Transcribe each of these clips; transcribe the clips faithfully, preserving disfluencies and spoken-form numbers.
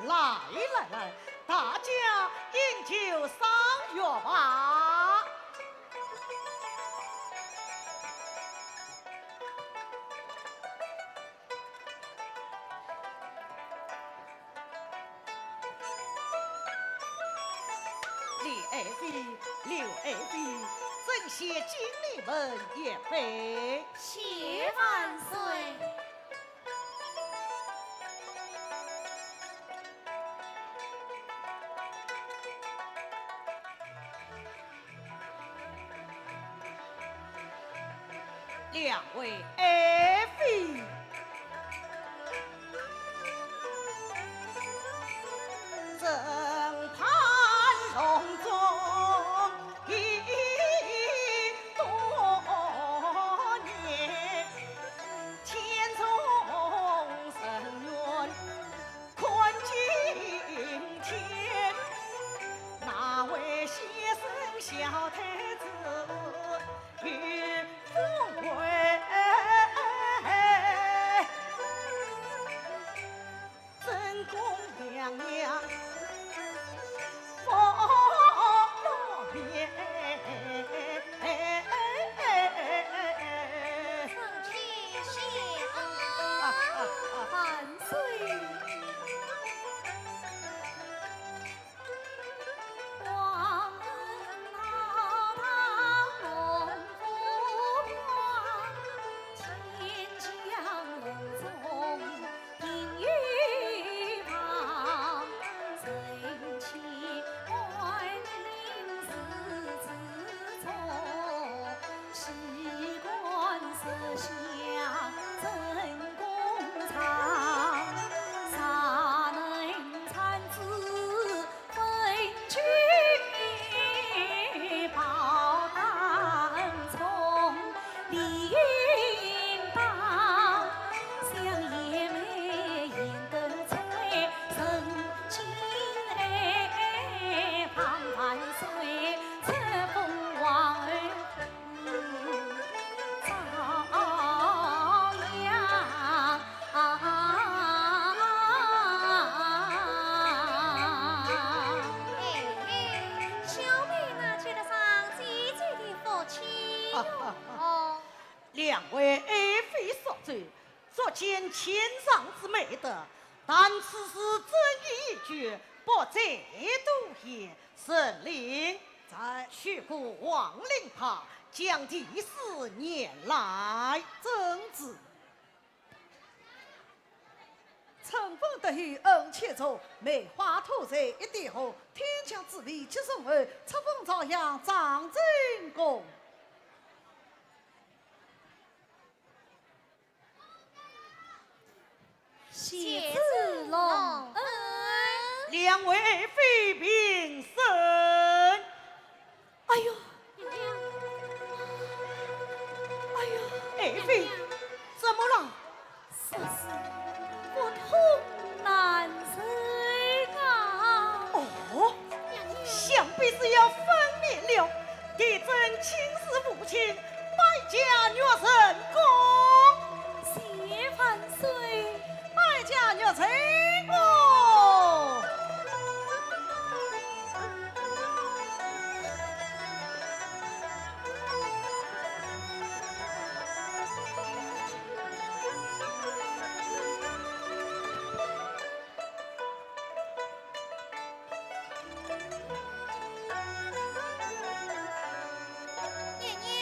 来来来，大家饮酒赏月吧。李爱妃、刘爱妃，朕先敬你们一杯。谢万岁。 两位爱妃，正盼隆中已多年，天中人愿 看今天，哪位先生小太子与凤贵？正宫娘娘福罗面。 万岁！哎，小妹哪及得上姐姐的福气哟。两位爱妃恕罪，足见情长之美德，但此事朕意已决，不再多言。陈琳，在。取过黄绫帕，将题诗念来。遵旨。 春风得意恩且重，梅花吐翠一点红。天降紫微吉凶后，册封昭阳掌正宫。谢主隆恩。两位爱妃平身。 哎呦，哎呦，爱妃，怎么了？说是腹痛难受啊。哦，想必是要分娩了。待朕请示父亲，摆驾玉宸宫。谢万岁。 摆驾玉宸宫。娘娘。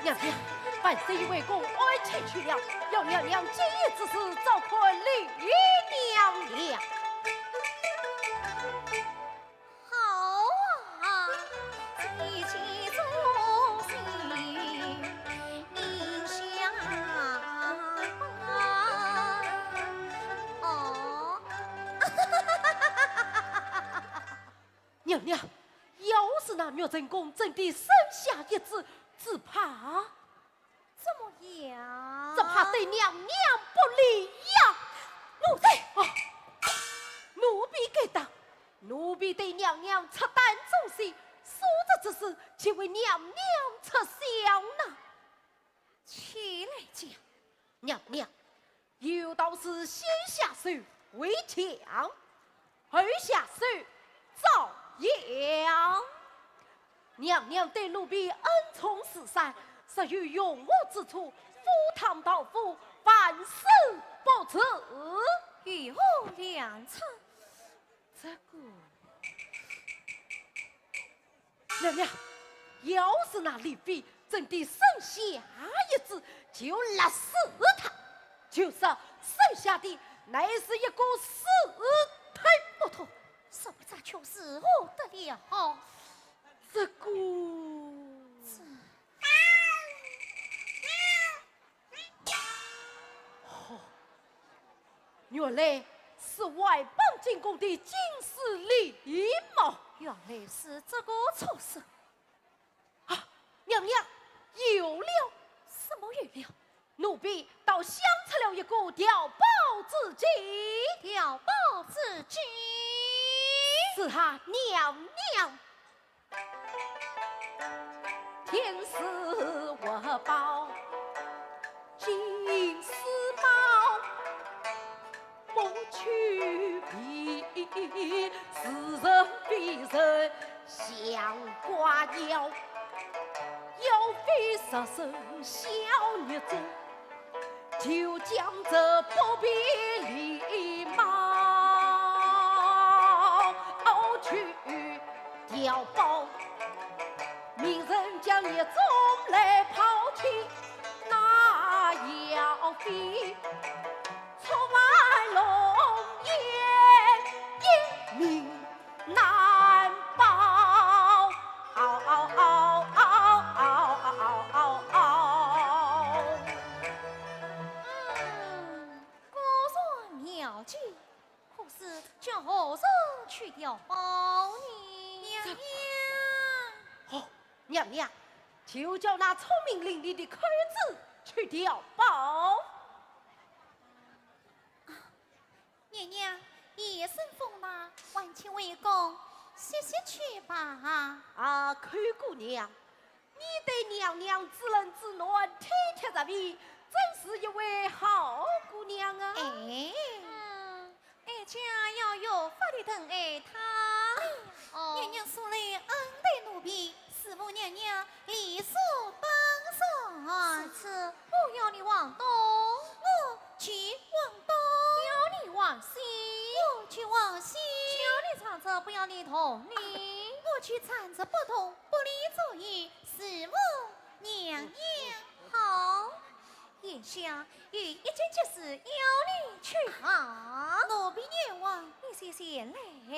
娘娘，万岁已回宫安亲去了，要娘娘今夜之事照看李娘娘。好啊，这一切忠心应下。哦。娘娘，要是那玉宸宫真的生下一子，只怕怎么样？只怕对娘娘不利呀。奴才！啊，奴婢该打，奴婢对娘娘赤胆忠心，所做之事，岂为娘娘知晓呢？起来讲。娘娘，有道是先下手为强， 后下手遭殃。娘娘对奴婢恩宠如山，若有用我之处，赴汤蹈火，万死不辞。有何良策？这个……娘娘，要是那李妃 真的生下一子，就勒死他。就说生下的乃是一个死胎。不妥，这不知却如何得了？这个……这……哦，原来是外邦进宫的进士李茂。原来是这个畜生。 啊，娘娘，有了！什么有了？奴婢倒想出了一个调包之计。调包之计？是啊，娘娘。天时活宝，金丝猫。 不去避，是人非人像瓜妖。妖妃若生小孽种，就将这不比礼貌去调包。命人将孽种来抛弃，那妖妃 出卖龙颜，一命难保。嗯，果然妙计，可是叫何人去调包呢？娘娘。哦，娘娘，就叫那聪明伶俐的寇珠去调包。 娘娘，夜深风大，还请回宫歇歇去吧。啊，寇姑娘，你对娘娘知冷知暖，体贴入微，真是一位好姑娘啊。哎。嗯，哀家要越发地疼爱她。哦。娘娘素来恩待奴婢， 侍奉娘娘理所当然。如此，我要你往东，我就往东；要你往西，我就往西；叫你站着，不要你动呢，我就站着不动，不离左右，侍奉娘娘。好，眼下有一件急事要你去办。奴婢愿往，你且前来。哎。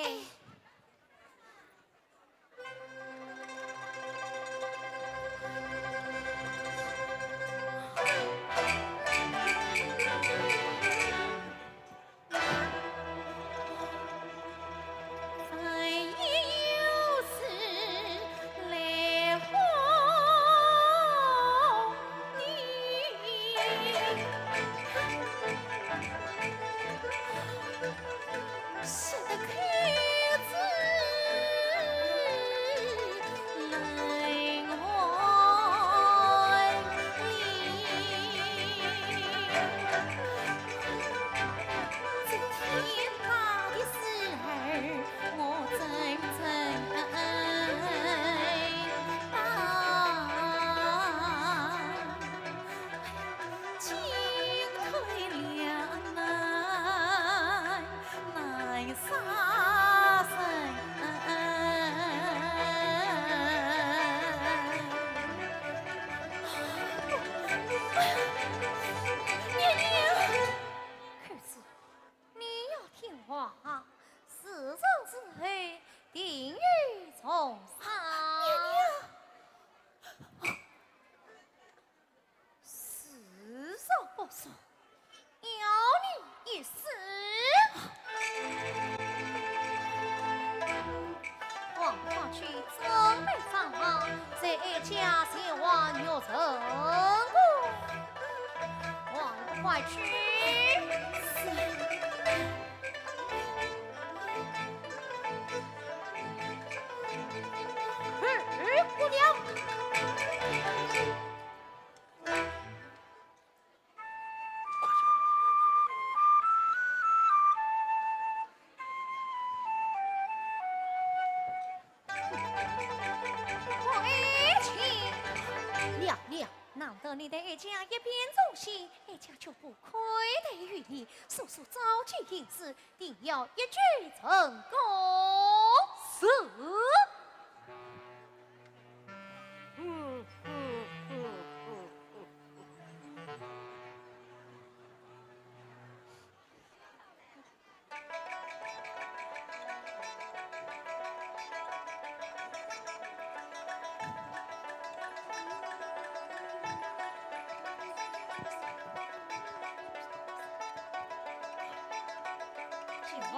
快去。是。哎，哎，姑娘。 娘娘，难得你的哀家一片忠心，哀家绝不亏待于你，速速召集贤士，定要一举成功。是。秦风，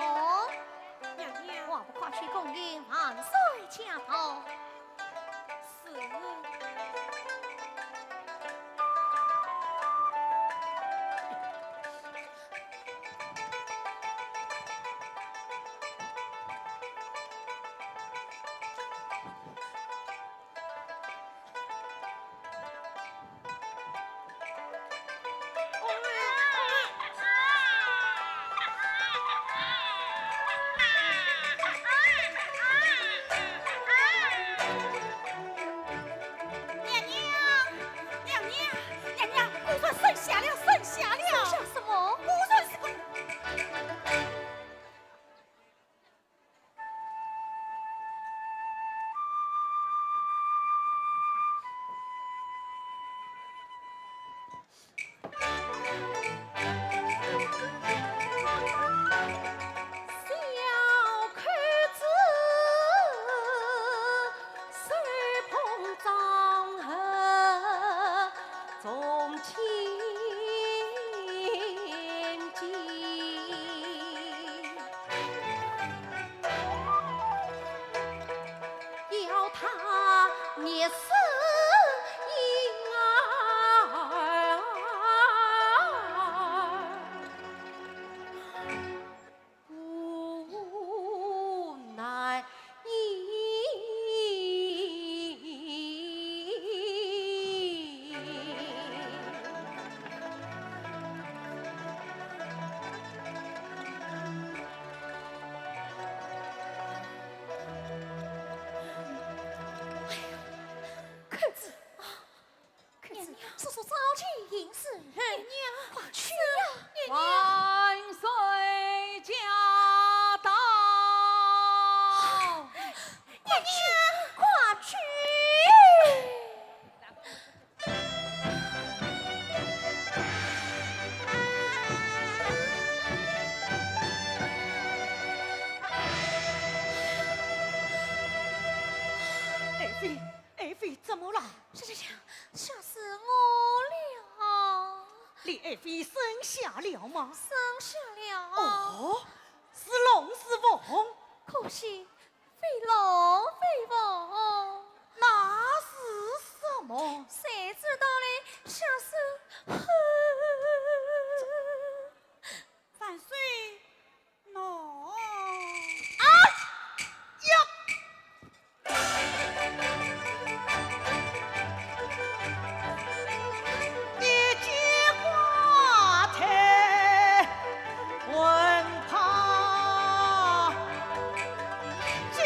娘娘。还不快去恭迎万岁驾到？ 是。娘娘，娘娘，娘娘，果然生下了，生下了。生下什么？果然是个 小扣子手捧装盒，从前进。 要他热死婴儿，不难。 扣子，扣子，娘娘。速速召集贤士。娘娘。快去呀。娘娘。万岁驾到！娘娘，快去！ 爱妃，爱妃，怎么了？是这样，吓死我了。你爱妃生下了吗？生下了。哦，是龙是凤？可惜 非龙非凤。那是什么？谁知道嘞？像是……万岁，喏。啊呀！ 一见花台闻怕惊。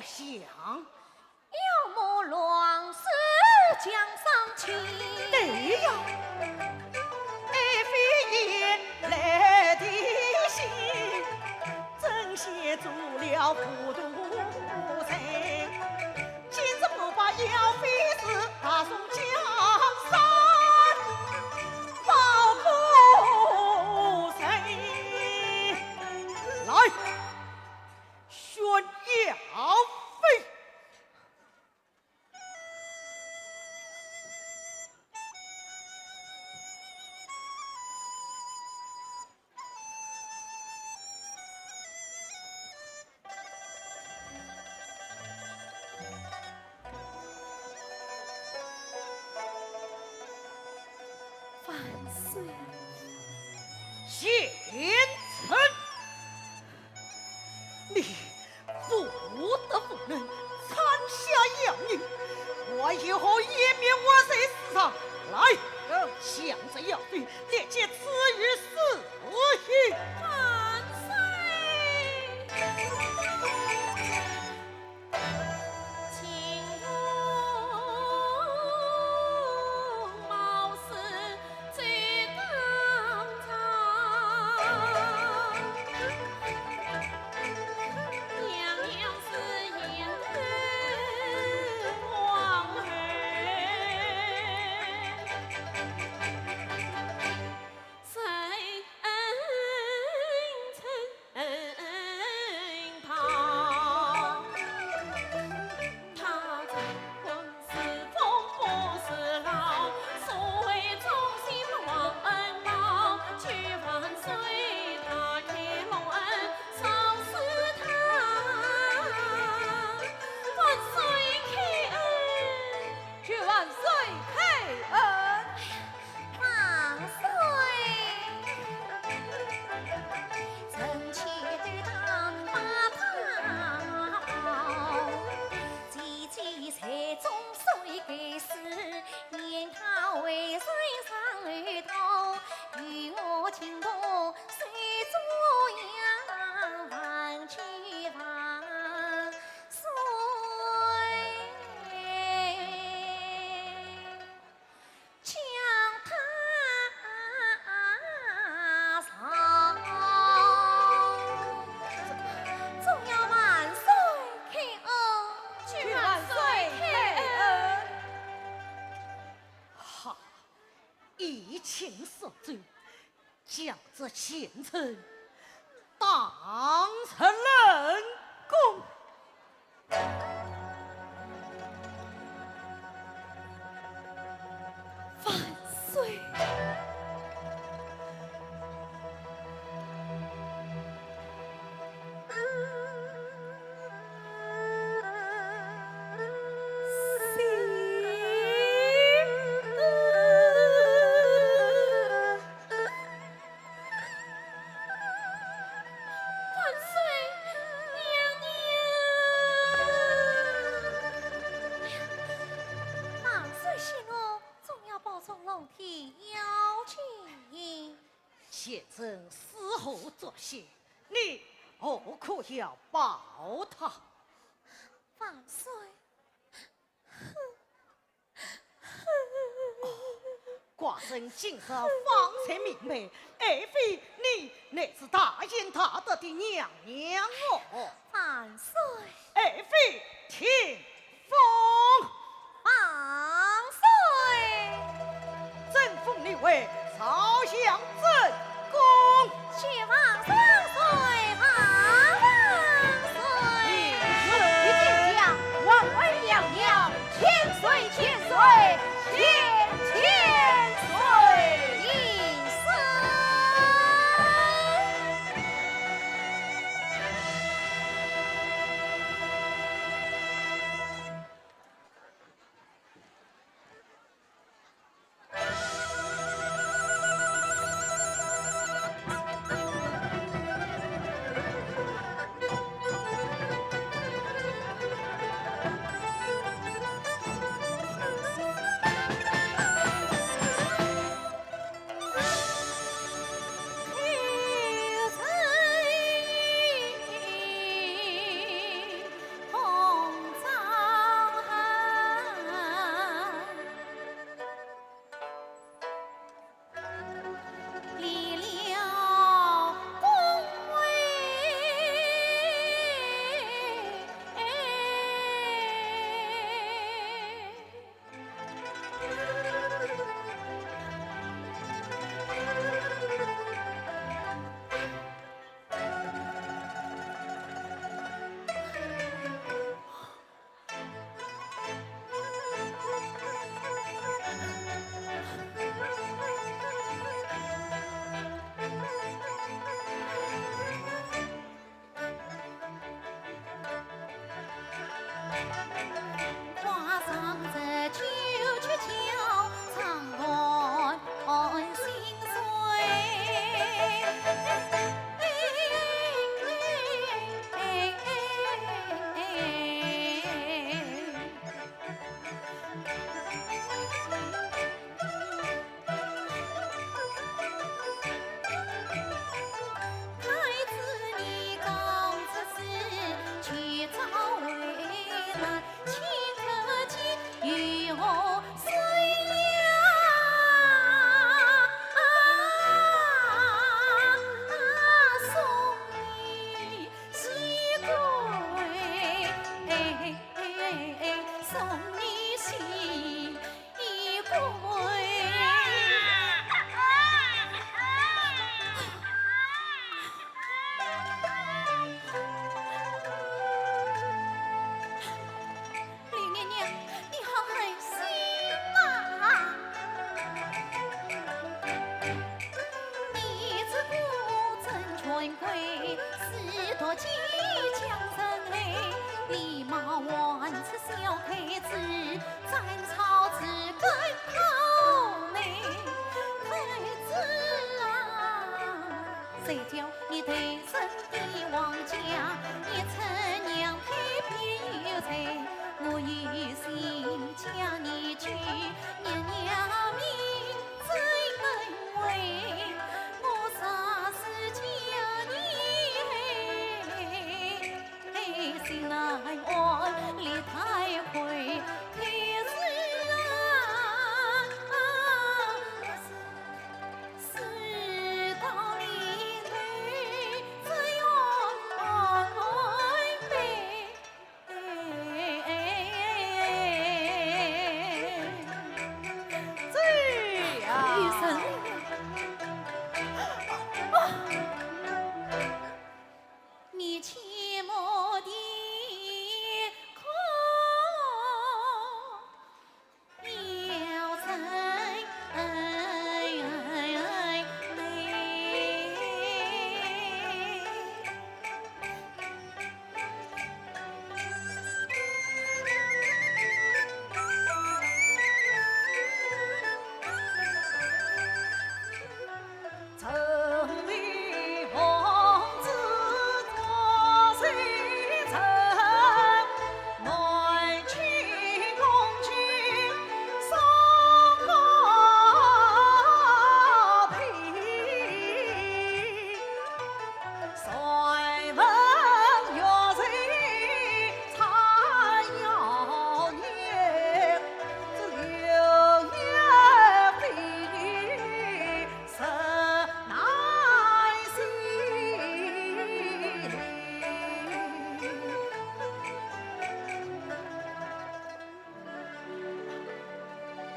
想。要么乱世江上去。对呀。爱妃也来提醒，朕先做了糊涂人。今日我把要妃是大宋江山保不成。来，宣要妃。 万岁。贤臣，你不得不能参下要人，我以后颜面何在世上？来，将这要妃立即处以死刑。万岁！ 万岁！万岁！臣妾担当八大包，姐姐在中守该事，念她为人尚未到，与我情同手足样，万千万岁。 将她上。总要万岁开恩。求万岁开恩。好，依卿所奏， 将这贱人打入冷宫。万岁！万岁，娘娘！万岁息怒，总要保重龙体要紧。贤臣死后作谢，你何苦要保她？万岁， 寡人今日方才明白，爱妃你乃是大贤大德的娘娘哦。万岁！爱妃听封。万岁！朕封你为朝阳正 公。谢万万岁，万万岁！你是御前将，万岁娘娘，千岁，千岁，千千岁！平身。是夺旗将城来，礼貌还出小太子，斩草除根讨你太子啊！谁叫你投身帝王家，你趁娘胎便有罪，我有心将你救，你娘命怎能违？我啥时叫你 心难安，李太后，太子啊，事到临头，只有安慰。这样。你切莫啼哭，要忍泪。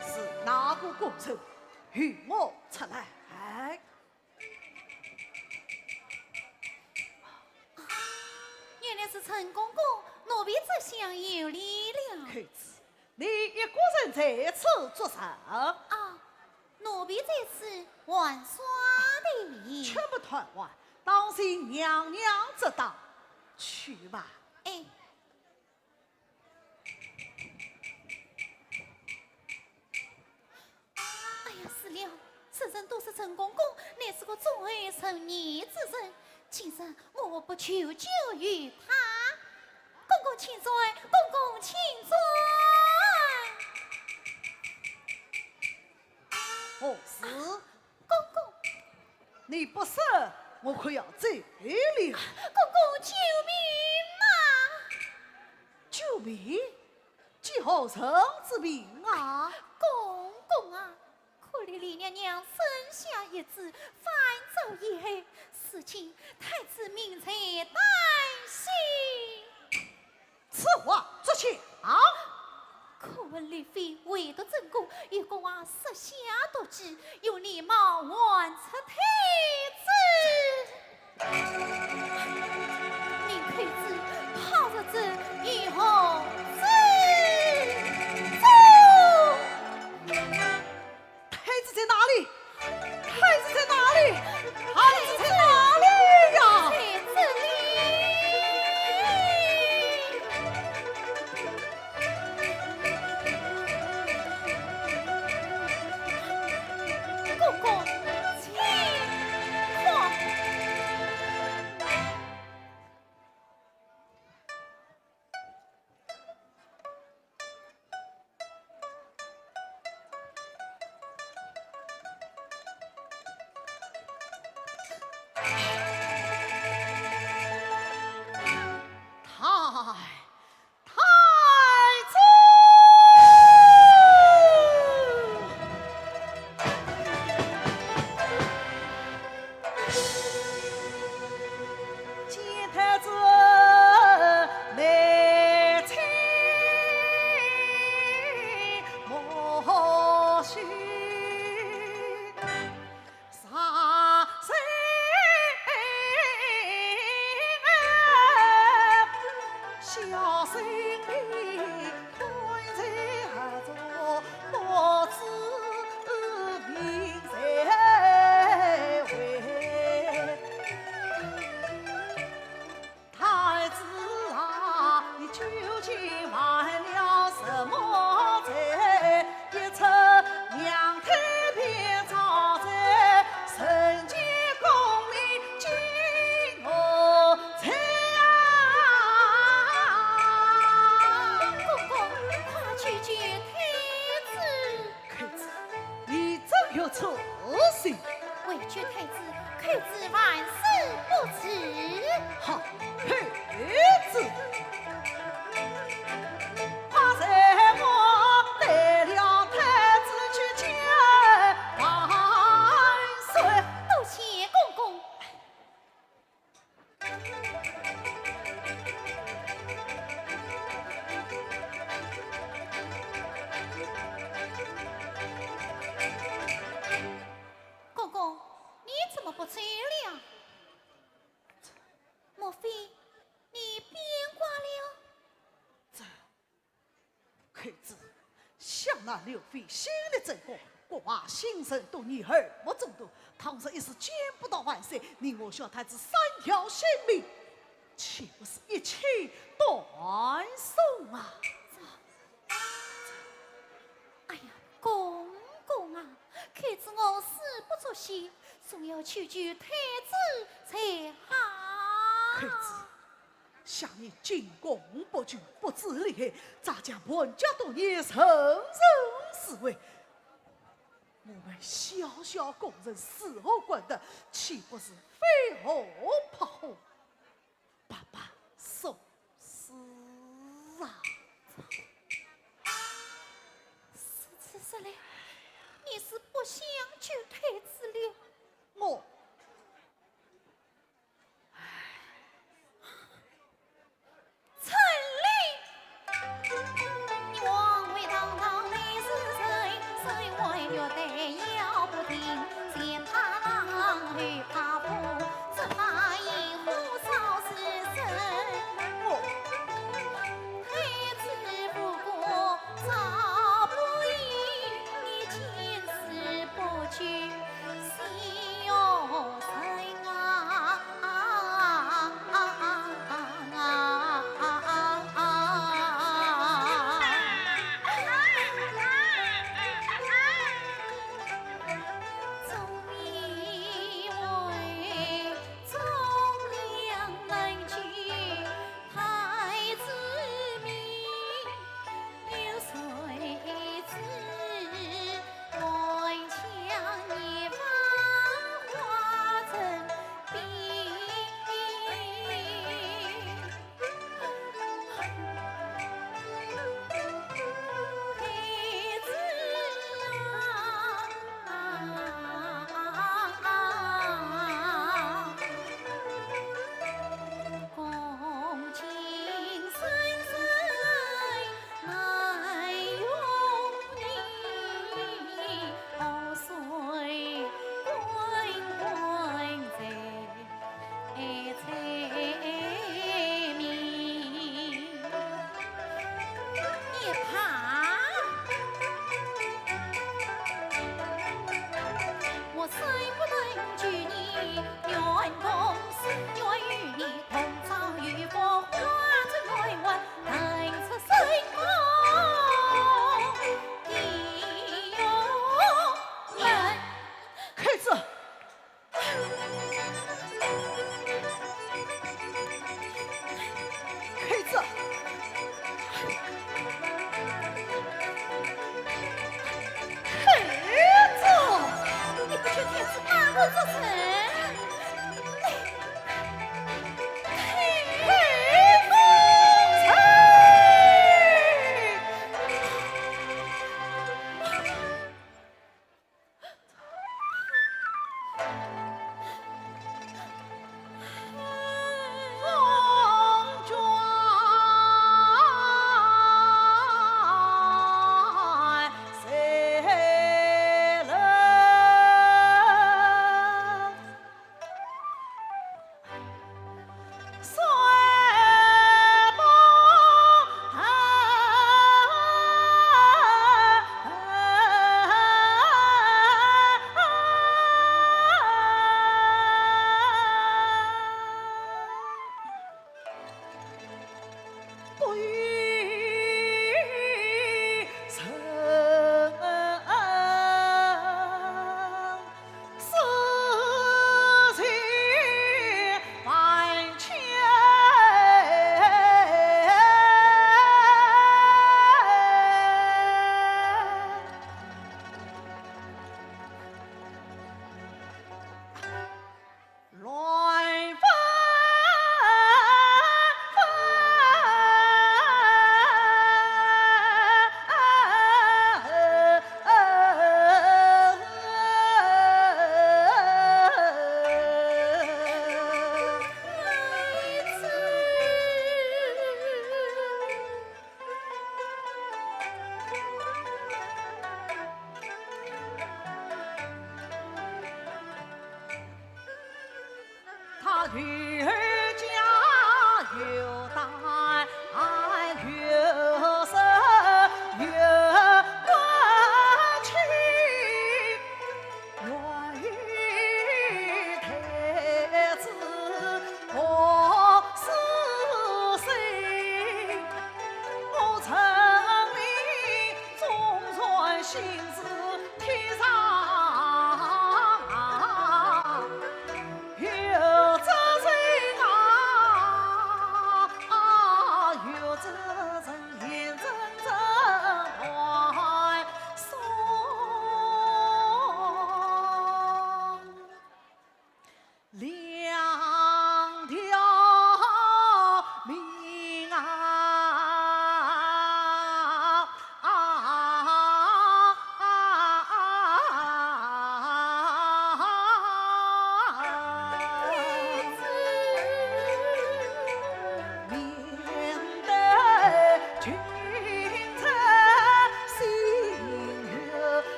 是哪个凶手？与我出来！ 原来是陈公公，奴婢这厢有礼了。寇珠，你一个人在此做甚？啊，奴婢在此玩耍的。切勿贪玩，当心娘娘责打。去吧。哎。 哎呀，死了！世人都说陈公公乃是个忠厚守义之人，今日我不求救于他。公公请转，公公请转。何事？公公，你不说，我可要走了。公公，救命啊！救命？ 救何人之命啊？公公啊，可怜李娘娘生下一子，反遭陷害，如今太子命在旦夕。此话怎讲？可恨李妃为夺正宫，与郭槐设下毒计，用礼貌瞒出太子。 命寇珠跑入这御后之中。太子在哪里？太子在哪里？太子在哪里呀？在这里。 公公，请看。太 太子！见太子，难请莫休。 公刘备心里正火，国外新臣多，你耳目众多，倘若一时见不到万岁，你我小太子三条性命，岂不是一起断送啊？哎呀，公公啊，看在我死不足惜，总要救救太子才好。太子，想你进宫不久，不知厉害，咋将叛将多年，人人自危。我们小小宫人伺候惯的，岂不是飞蛾扑火？ 白白送死啊！如此说来，你是不想救太子了？我……陈琳！你枉为堂堂美人，身为玉带摇不停，前怕狼后怕虎，只怕野火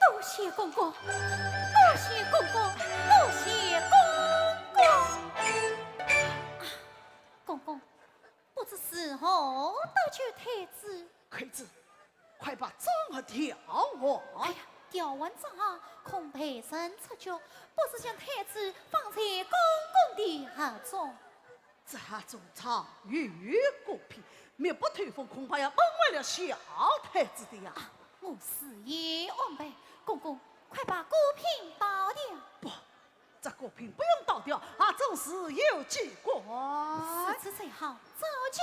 多谢公公，多谢公公，多谢公公。啊，公公，不知如何搭救太子？寇珠，快把掌盒调换。哎呀，调换掌盒，恐被人察觉，不如将太子放在公公的盒中。 这盒中藏有果品，密不透风，恐怕要闷坏了小太子的呀。啊，我自有安排，公公，快把果品倒掉。不，这果品不用倒掉，盒中自有机关。如此最好，照计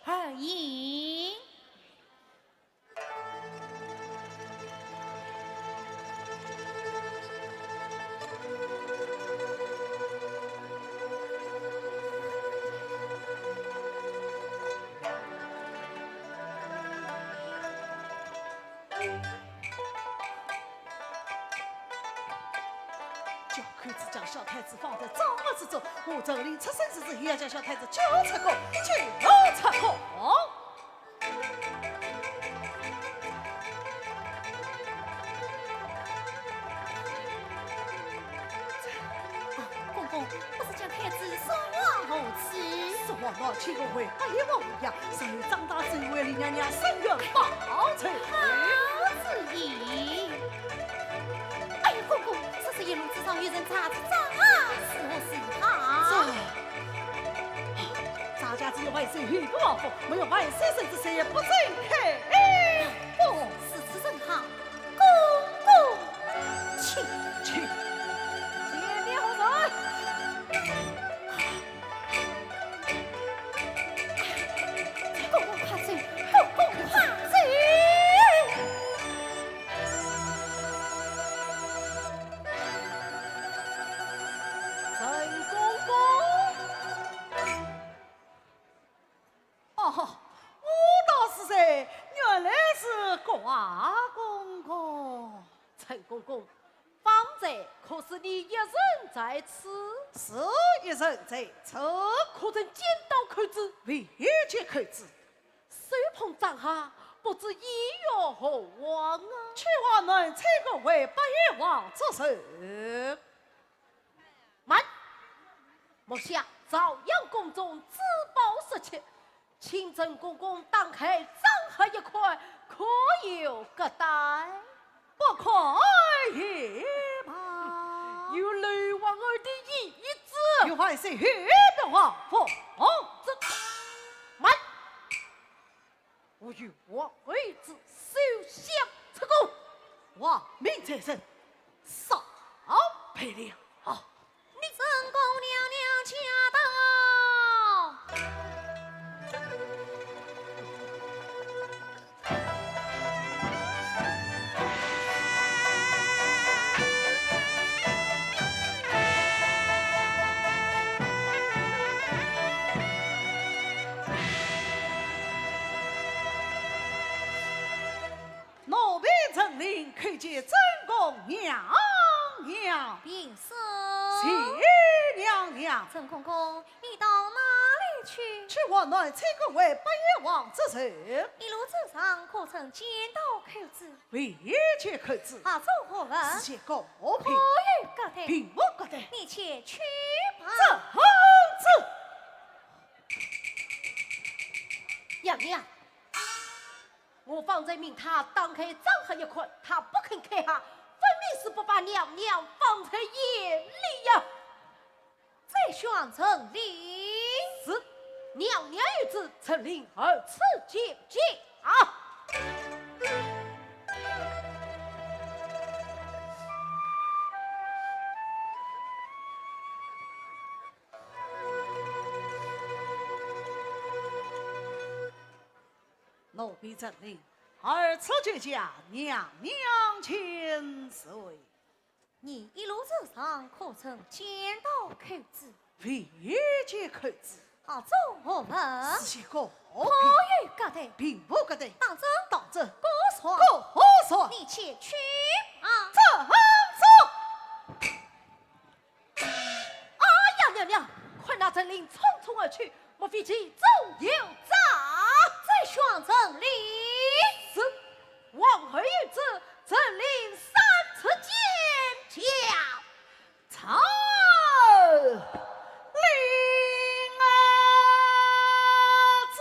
而行。 叫寇珠将小太子放在掌盒之中，我陈琳出生之时，也要将小太子救出宫，救出宫。 啊，公公，不如将太子送往何处？送往南清河为八贤王颐养，日后长大之后为李娘娘伸冤报仇。好主意。哎呀，公公，这是一路之上有人查着账啊，如何是好？这 咱家只有万岁后的王法，没有万岁圣旨，谁也不准开封。如此甚好，公公请。请。前面何人？公公快请，公公快请。 陈公公。哦，我道是谁，原来是郭公公。陈公公，方才可是你一人在此？是一人在此。可曾见到寇珠？未见寇珠。 手捧掌盒，不知意欲何往啊？去往南清河为八贤王祝寿。慢！目下昭阳宫中珠宝失窃，请陈公公打开掌盒一看，可有夹带？ 不看也罢。有刘皇后的懿旨。有万岁御笔皇封。这，慢！我与皇后之首相出宫，皇命在身，少陪了。 陈公娘娘驾到。奴婢陈琳叩见陈公娘娘。平身。谢娘娘。陈公公，你到哪里去？去往南清河为八贤王祝寿。一路之上，可曾见到寇珠？未见寇珠。盒中何物？只见果品。可有夹带？并无夹带。你且去吧。走，走。娘娘， 我方才命他打开掌盒一看，他不肯开盒，分明是不把娘娘放在眼里呀。再宣陈琳。是，娘娘有旨，陈琳二次见驾。 奴婢陈琳，二次见驾，娘娘请罪。你一路之上可曾见到寇珠？未见寇珠。盒中何物？只见果品。可有夹带？并无夹带。当真？当真。果然？果然。你且去吧。遵旨。 啊呀，娘娘，快那陈琳匆匆而去，莫非其中有诈？再宣陈琳。是，往后有旨，陈琳三次见驾。 陈琳啊，子。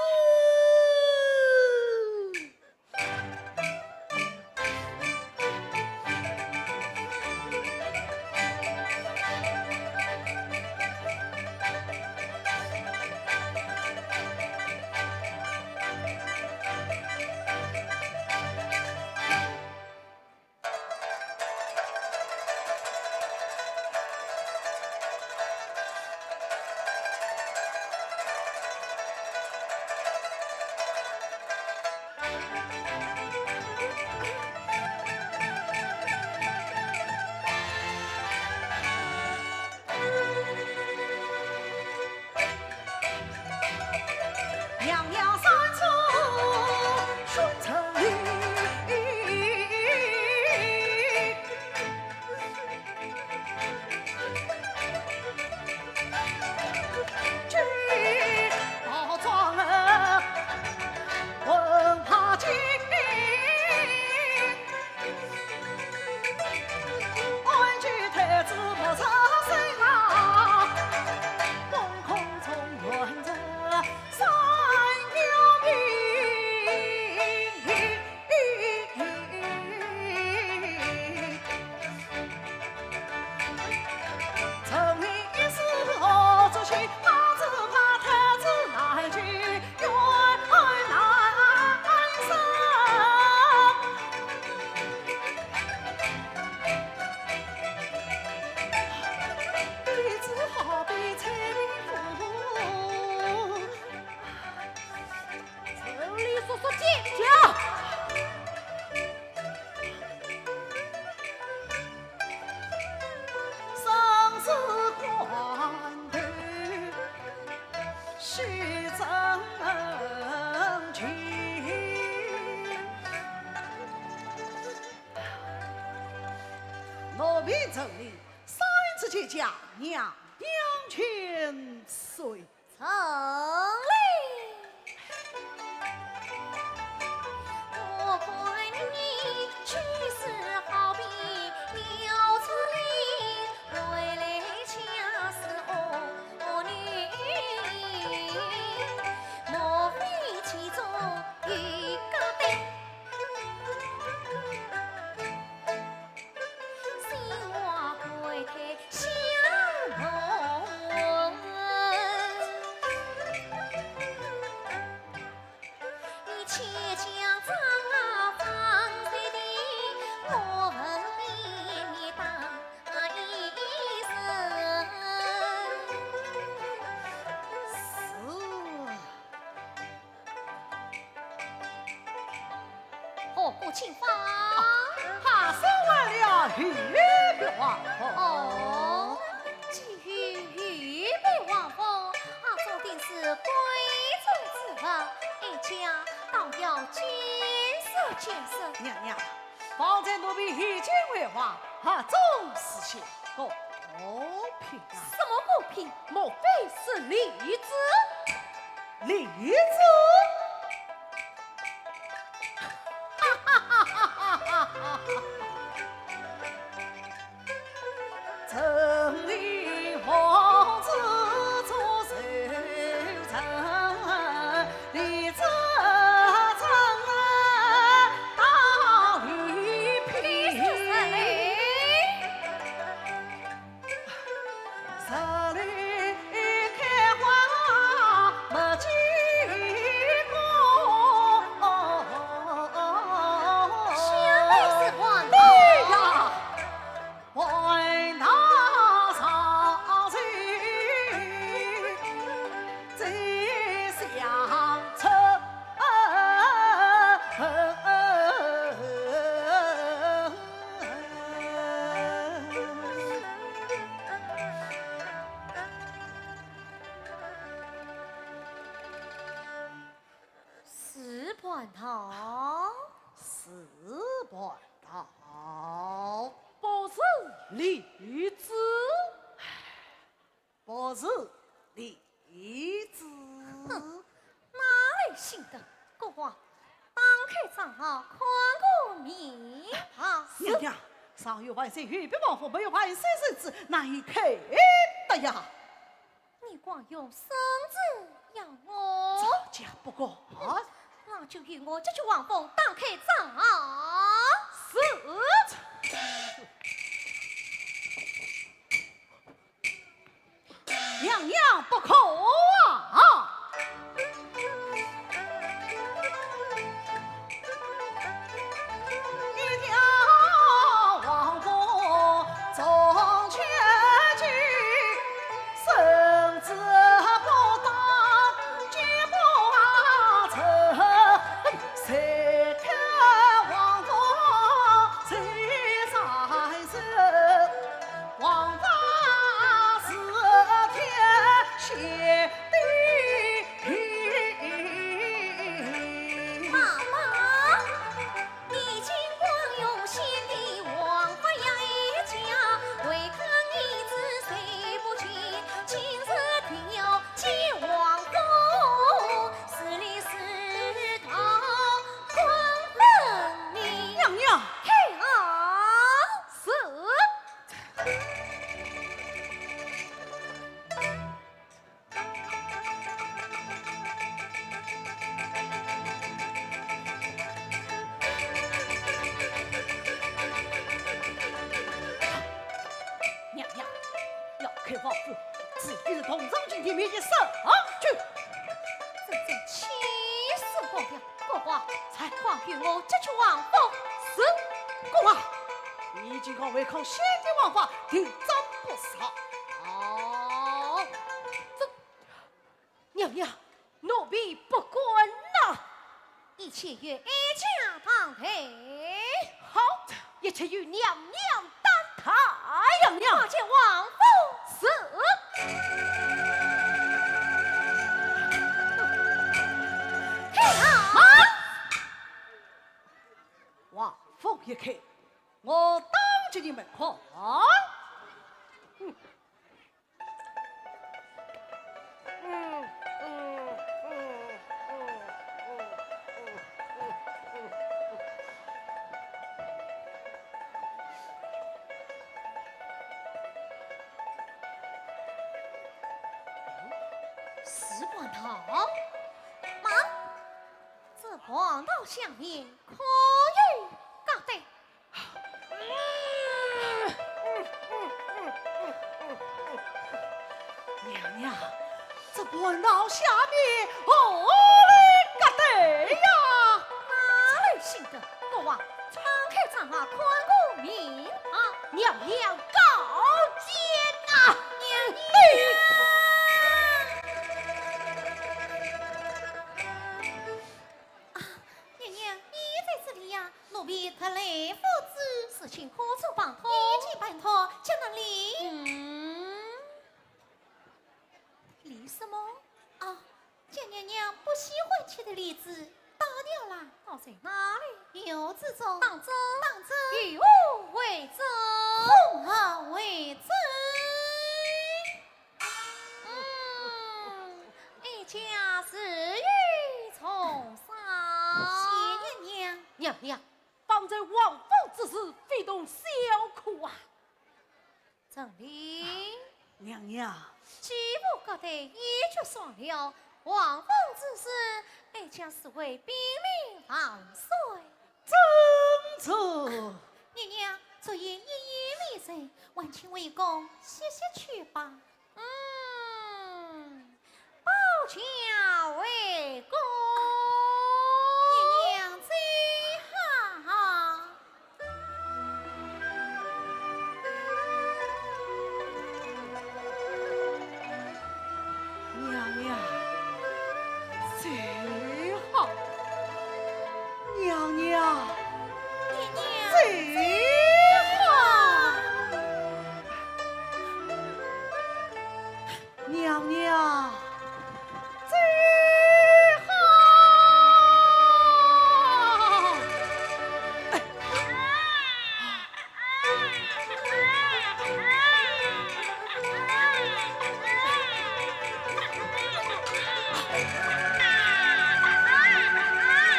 陈琳速速见驾。奴婢陈琳三次见驾，娘娘千岁。 陈琳。我看你去世好比鸟之林，回来恰似恶女，莫非其中有假的？ 心怀鬼胎相梦。你且将妆啊放在地，我问你，你答一声。是。 何故请放？怕受了御笔皇封。哦，既有御笔皇封，啊，注定是贵重之物，哀家倒要见识见识。娘娘，方才奴婢已经回话，盒中事先果品啊。什么果品？莫非是梨子？ 梨子？是蟠桃？是蟠桃。不是梨子？不是梨光，打开掌啊，看个明白。娘娘，上有万岁，下有王府，没有万岁圣旨，难以开的呀。你光用圣旨要我？这讲不过。那就与我这去王府打开掌啊。是。 娘娘不可啊！妈妈，你竟敢用先帝王法压一家，违抗你之谁不见？今日定要见王府，是理是道，看分明。娘娘。嘿啊！是。 娘娘，要开王府，除非是同上金殿面前上去。真正气死我了！国王，快与我这去王府。是，国王，你竟敢违抗先帝王法，定斩不赦。哦，这 娘娘，奴婢不敢呐。一切由哀家担待。好，一切由娘娘担待。娘娘。快进王府。是。嘿啊！啊！王府一开，我当着你们看。嗯。 是官道？慢，这官道下面可有隔台？ 娘娘，这官道下面何来隔台呀？哪里信得？国王，打开掌啊，看个明白。娘娘高见啊！娘娘。啊，娘娘，你在这里呀？奴婢特来复旨。事情可曾办妥？已经办妥，将那梨……嗯，梨什么？啊，将娘娘不喜欢吃的梨子打掉了。倒在哪里？院子中。当真？当真。与我为证。奉旨为证。 嗯，哀家自有重赏。谢娘娘。娘娘，方才王府之事，非同小可啊。怎的？娘娘。既无隔台，也就算了，王府之事，哀家自会禀明万岁。 遵旨。娘娘，昨夜一夜未睡，还请回宫歇息去吧。嗯，保驾回宫。娘娘走好。 娘娘，走好。娘娘，娘娘，走好。娘娘，走好。 娘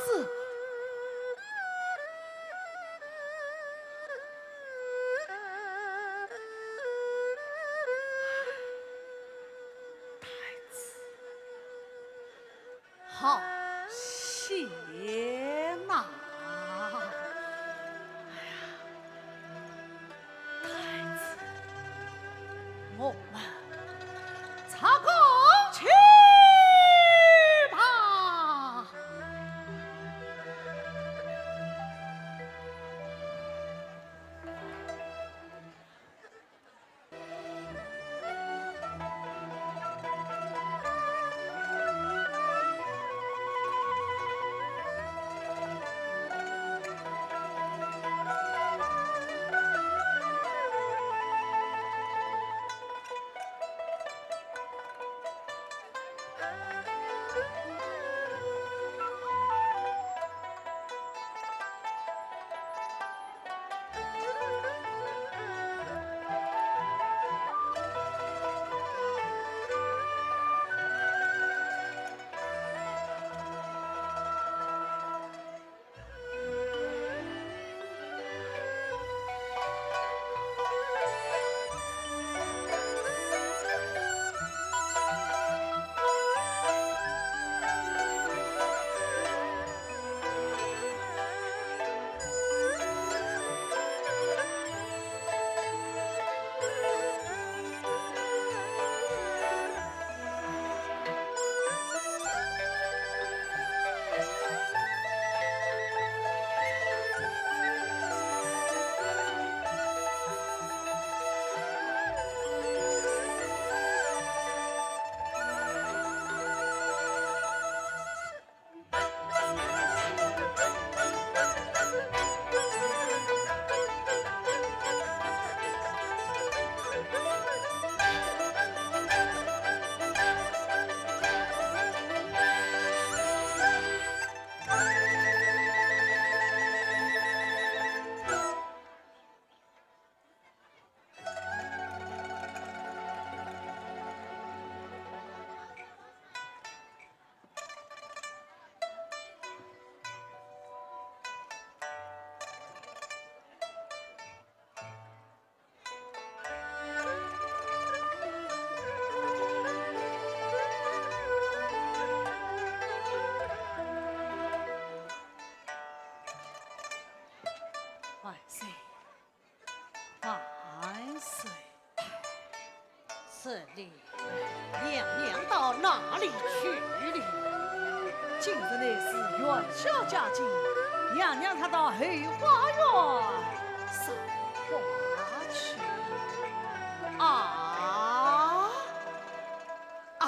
子。太子，好险呐！哎呀，太子，我们 插过去吧。万岁，万岁！这里，娘娘到哪里去了？今日乃是元宵佳节，娘娘她到后花园赏花去。啊，唉。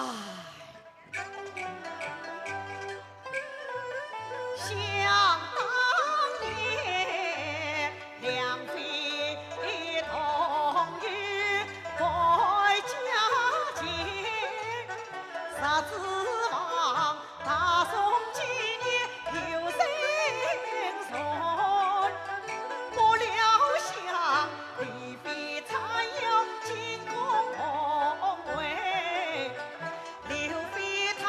想当年，两位同游回家乡，十指房，大宋纪念有人传。不料想，李妃参邀进宫会， 刘妃她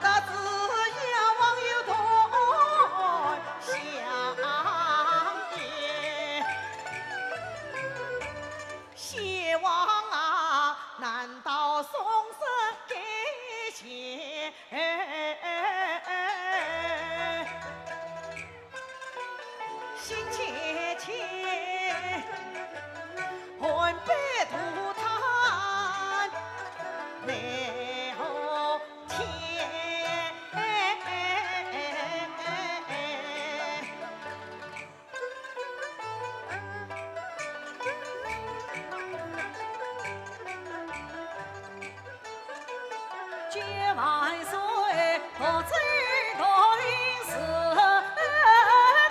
得知燕王有同乡也，先王啊，难道送上感谢？ 心切切，换杯独叹奈何天。 见万岁，独奏同是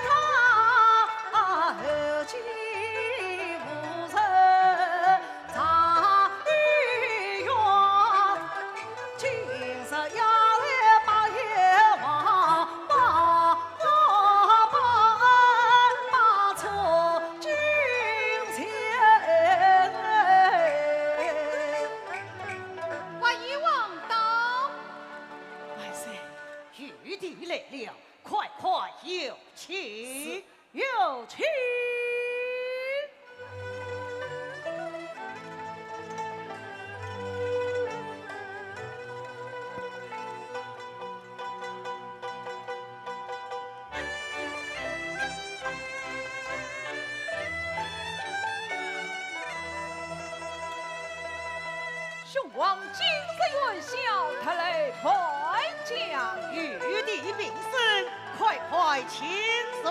他，后继无人在于我。今日夜来拜燕王，拜 八贤王到。万岁，王今日元宵，特来拜见。玉帝平身，快快请坐。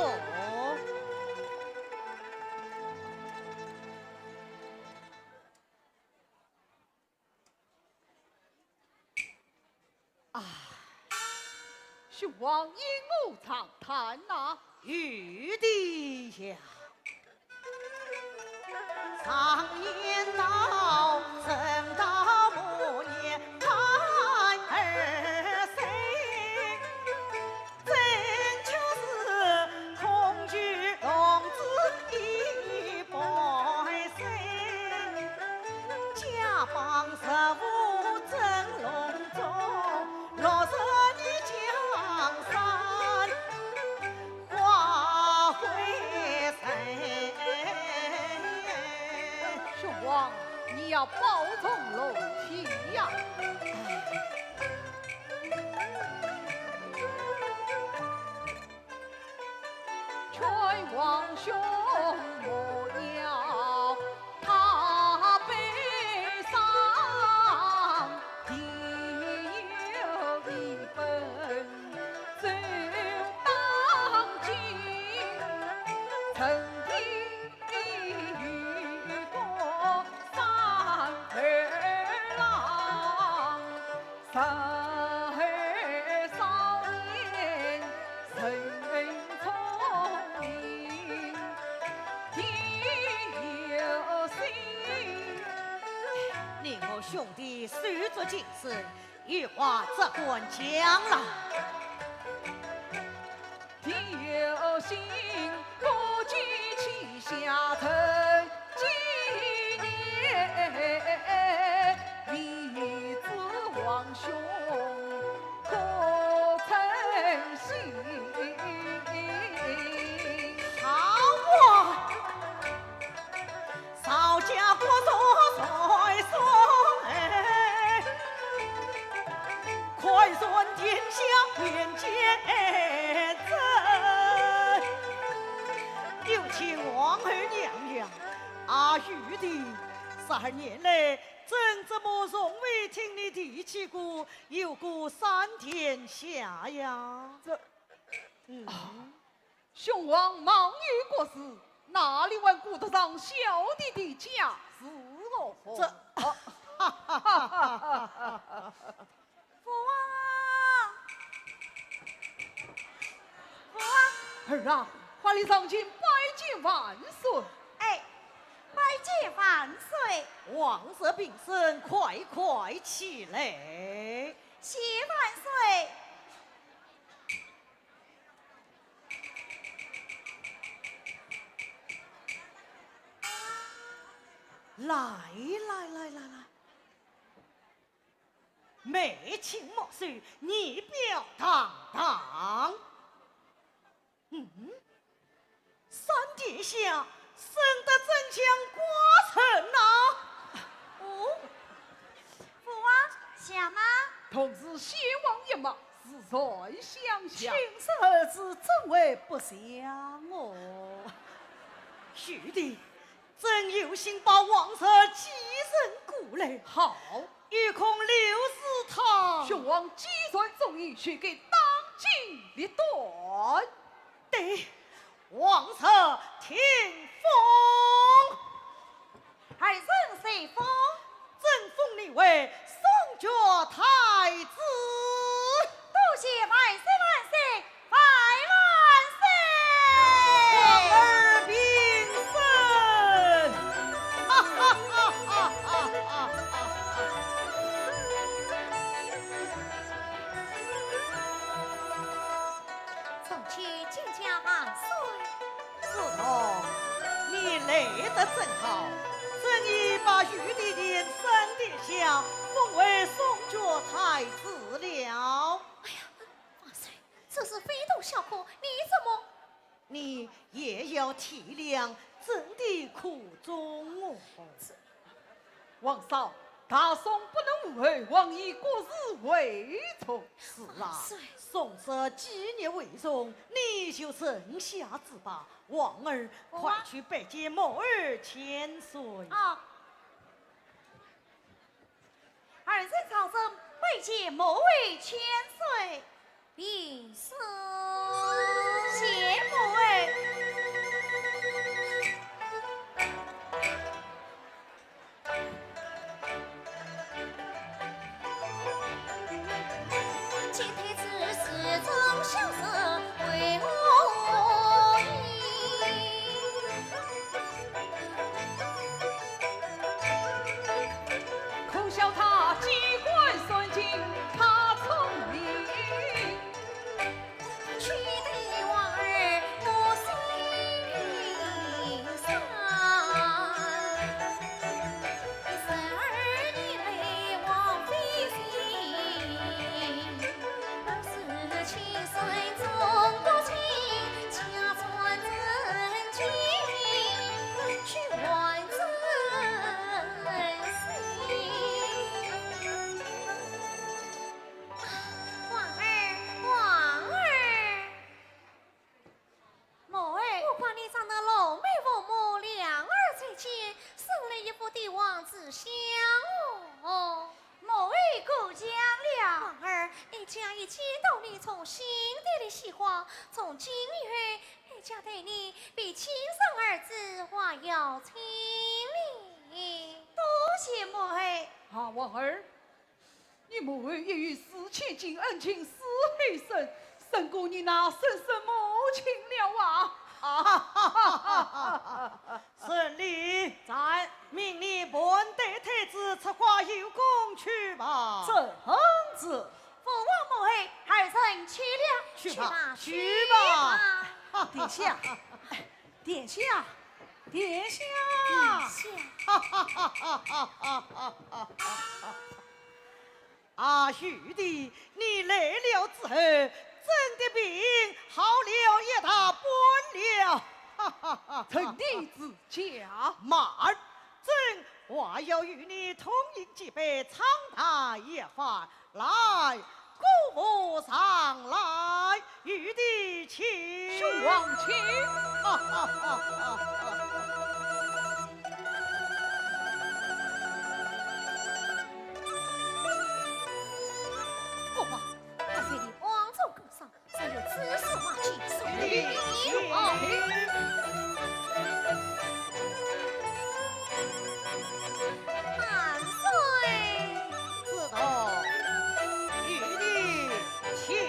啊，兄王因何长叹呐？玉帝呀，常言道，人到暮年盼儿生。 真就是空虚浪子一半生，家邦实无真隆重，落入你江山花会人。兄王，你要保重龙体呀。 劝王兄莫要太悲伤，定有一本正当经，曾经 你我兄弟手足情深， 有话只管讲来。好啊！ 赵家国祚岁岁哎，快传天下人间争。有请王后娘娘。啊，玉帝，十二年来，朕这么从未听你提起过有个三殿下呀？这，嗯。啊， 兄王忙于国事，哪里还顾得上小弟的家事哦？这，父王，父王。儿啊，快来上前拜见万岁。哎，拜见万岁。王爷平身，快快起来。谢万岁。 来来来来来，眉清目秀，仪表堂堂。嗯，三殿下生得真像寡人呐。哦，父王，像吗？同是先王一脉，自然相像。亲生儿子怎会不像哦？兄弟， 朕有心把王爷继承过来。好。又恐刘氏她……兄王既然中意，就该当机立断。对，王爷听封。儿臣受封。朕封你为双绝太子。多谢万岁万岁 万万岁！王爷平身！哈哈哈哈哈哈！众卿见驾万岁。子龙，你来得正好，朕已把玉帝殿三殿下封为双绝太子了。哎呀，万岁， 这是非同小可，你怎么……你也要体谅朕的苦衷哦。王嫂，大宋不能无后，王爷国事为重。是啊，万岁。宋室基业为重，你就认下子吧。王儿，快去拜见母后千岁。啊。谢母后千岁。平身。谢母后。王儿，王儿。 母后。我看你长得龙眉凤目，两耳垂肩，生了一副帝王之相哦。母后过奖了。王儿，哀家已经对你从心底里喜欢，从今以后，哀家对你比亲生儿子还要亲哩。多谢母后。啊，王儿， 你母后一语似千金，恩情似海深，胜过你那生身母亲了啊！啊哈哈哈哈！遵旨。在。命你盘带太子出花游宫去吧。遵旨。父王母后，儿臣去了。去吧，去吧。去吧。殿下，殿下，殿下。殿下。哈哈哈哈哈哈！ 啊，玉帝，你来了之后，朕的病好了一大半了。哈哈哈哈。臣弟自家。慢，朕还要与你痛饮几杯，畅谈一番。来，姑父上来，玉帝请。兄王请。哈哈哈哈哈。 国王，待你王座高上，尚有知书马骑，送礼物。万岁。知道，与你请。请。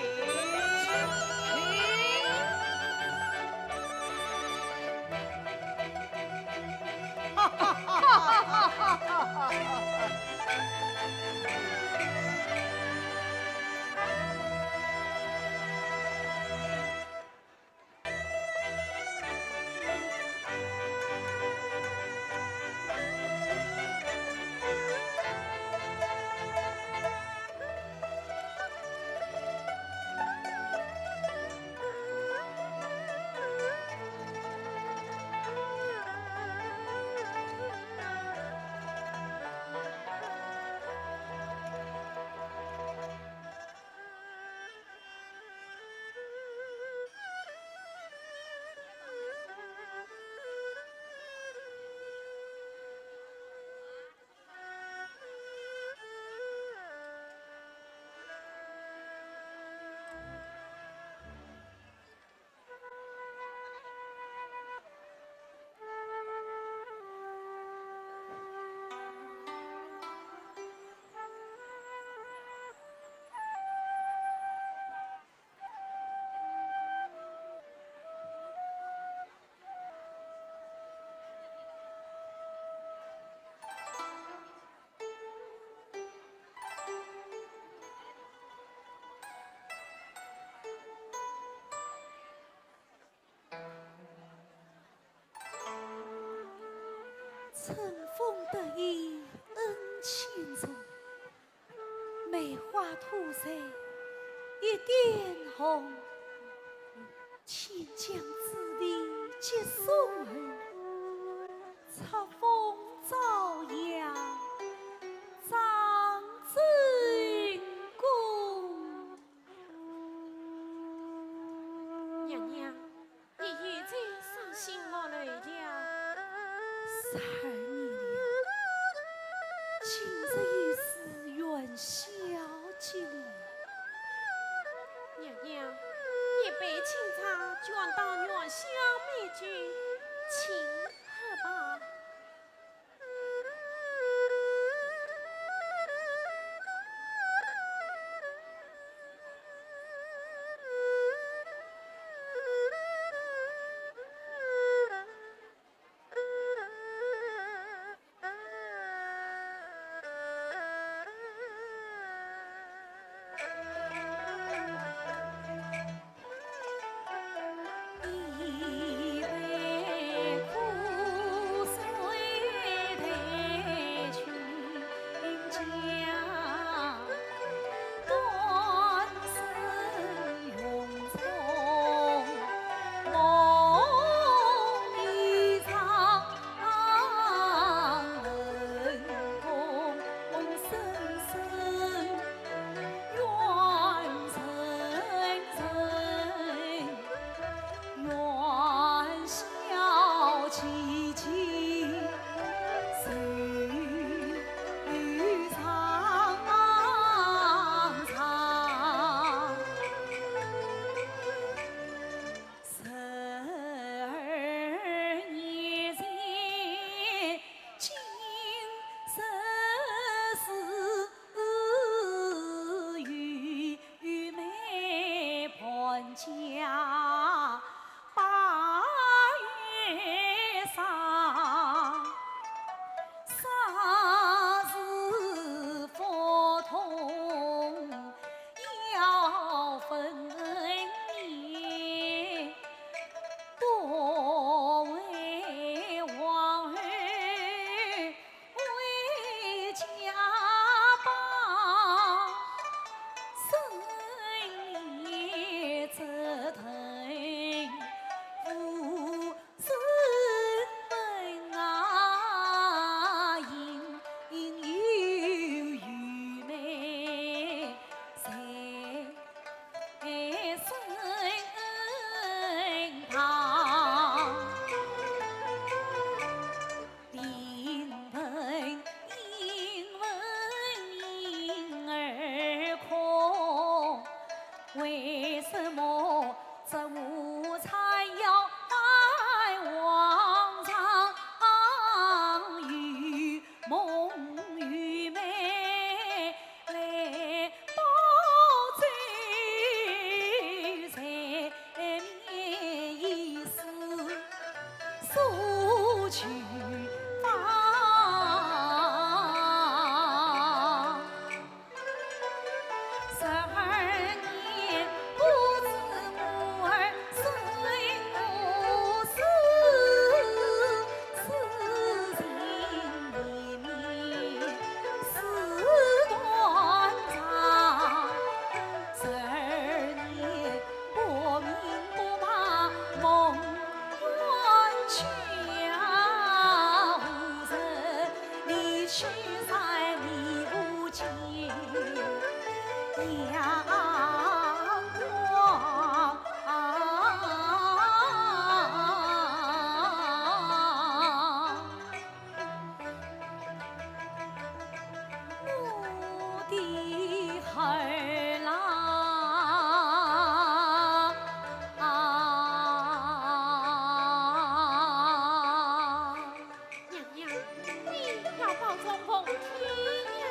春风得意恩情重，梅花吐蕊一点红。千金之地寄送人， 春风朝阳照正宫。娘娘，你又在伤心落泪了。十二年了，今日又是元宵节。娘娘，你要保重凤体呀。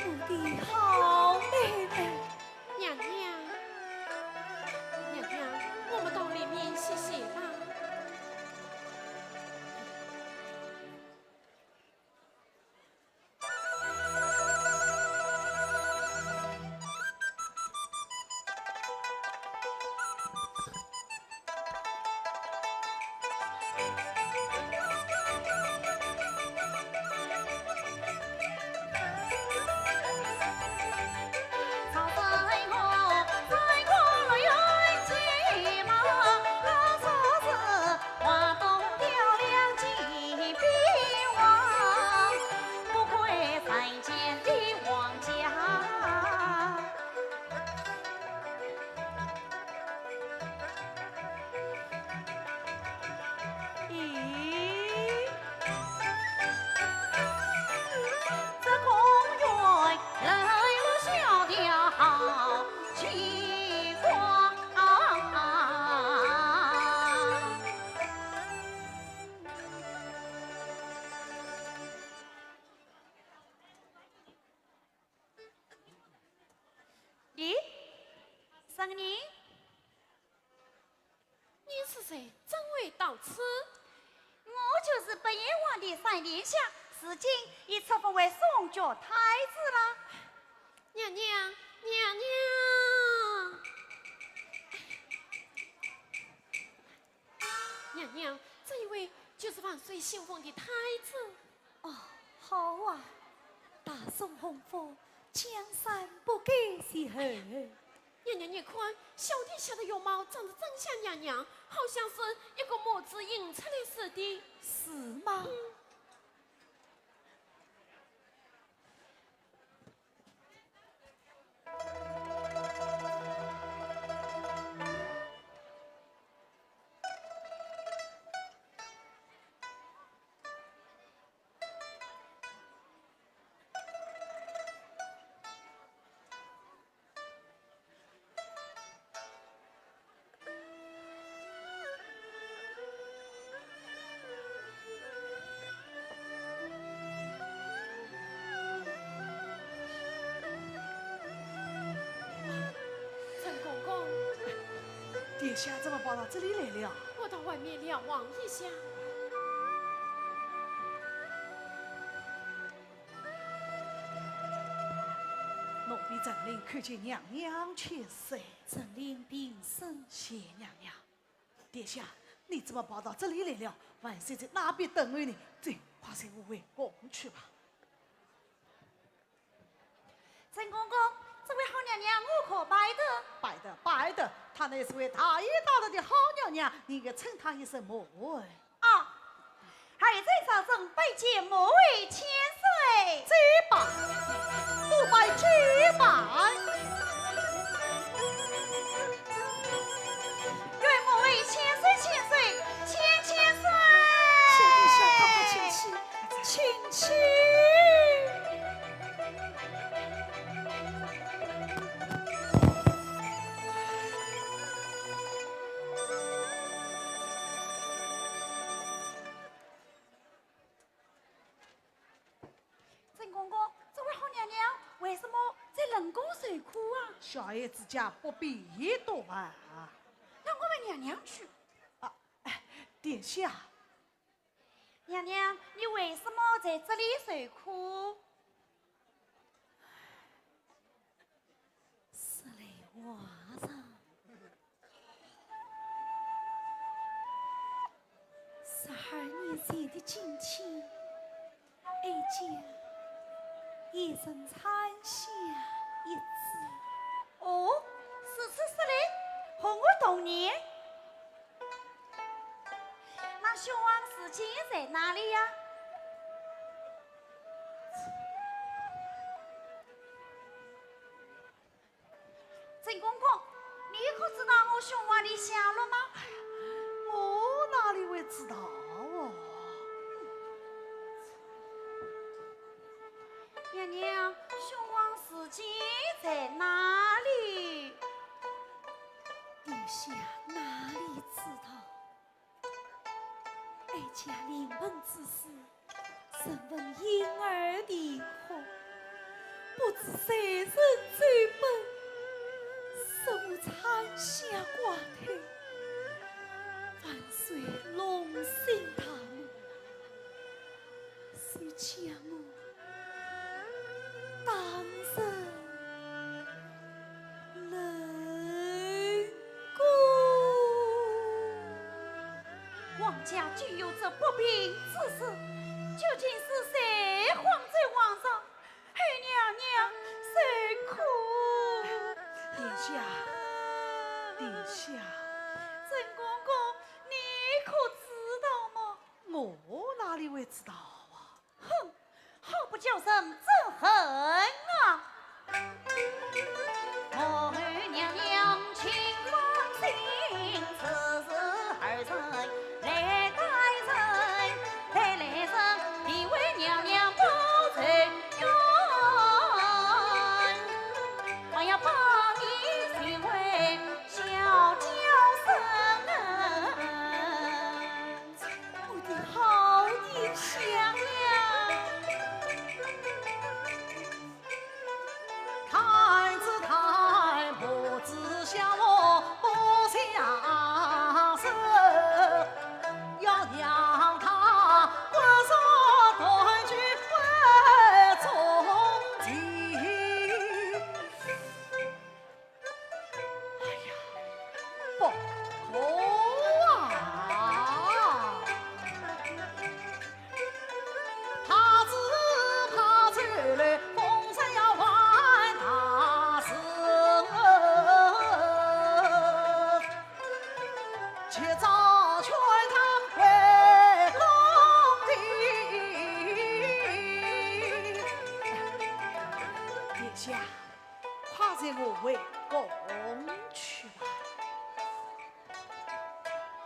我的好妹妹。娘娘，娘娘，我们到里面歇歇吧。咦，生人？你是谁？怎会到此？我就是八贤王的三殿下，如今已册封为双脚太子了。娘娘，娘娘！娘娘，这一位就是万岁新封的太子。 哦，好啊，大宋洪福，江山不改如昔。娘娘，你看，小殿下的容貌长得真像娘娘，好像是一个模子印出来似的。是吗？嗯。殿下怎么跑到这里来了？我到外面瞭望一下。奴婢陈琳叩见娘娘千岁。陈琳平身。谢娘娘。殿下，你怎么跑到这里来了？万岁在那边等候你，走，快随我回宫去吧。 陈公公，这位好娘娘我可拜得？拜得，拜得，她乃是位大贤大德的好娘娘，你应该称她一声母后。啊，儿臣赵正拜见母后千岁。这罢，多拜几拜。 愿母后千岁千岁千千岁。小殿下快快请起，请起。陈公公，这位好娘娘为什么在冷宫受苦啊？小孩子家不便多啊。让我们娘娘去。啊，哎，殿下。娘娘，你为什么在这里受苦？说来话长。 十二年前的今天，哀家也曾产下一子。哦，如此说来，和我同年。那兄王如今在哪里呀？ 陈公公，你可知道我兄王的下落吗？哎呀，我哪里会知道哦？娘娘，兄王如今在哪里？殿下哪里知道？哀家临盆之时， 曾闻婴儿啼哭，不知谁人奏本，说我产下怪胎，万岁龙心大怒，遂将我打入 冷宫。皇家竟有这不平之事，究竟是谁谎奏皇上，害娘娘受苦？殿下，殿下。陈公公，你可知道吗？我哪里会知道啊？ 哼，好不叫人憎恨啊！我的好殿下呀！哎呀，不可啊！殿下， 快随我回宫去吧。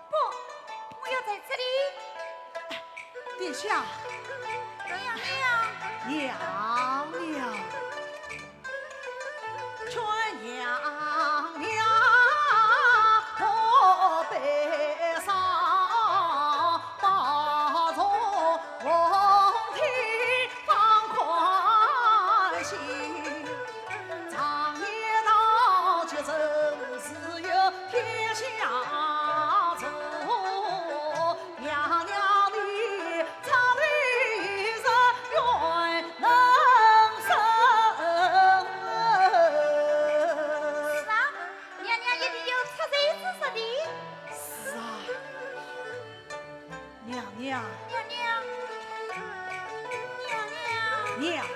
不，我要在这里。殿下。娘娘。娘娘。娘娘，娘娘，娘娘。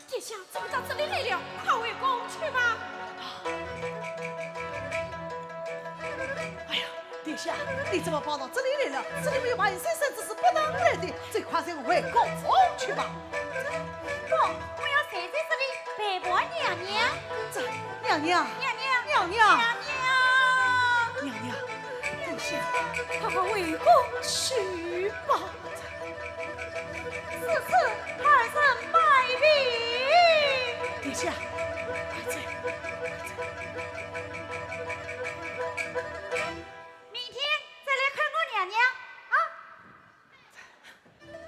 殿下，怎么到这里来了？快回宫去吧。哎呀，殿下，你怎么跑到这里来了？这里没有白云山山，这是不能来的。最快随我回宫去吧。不，我要睡在这里陪伴娘娘。这，娘娘，娘娘，娘娘，娘娘。娘娘，殿下，快快回宫去吧。 此次儿臣拜别。殿下，快走，快走。明天再来看望娘娘啊。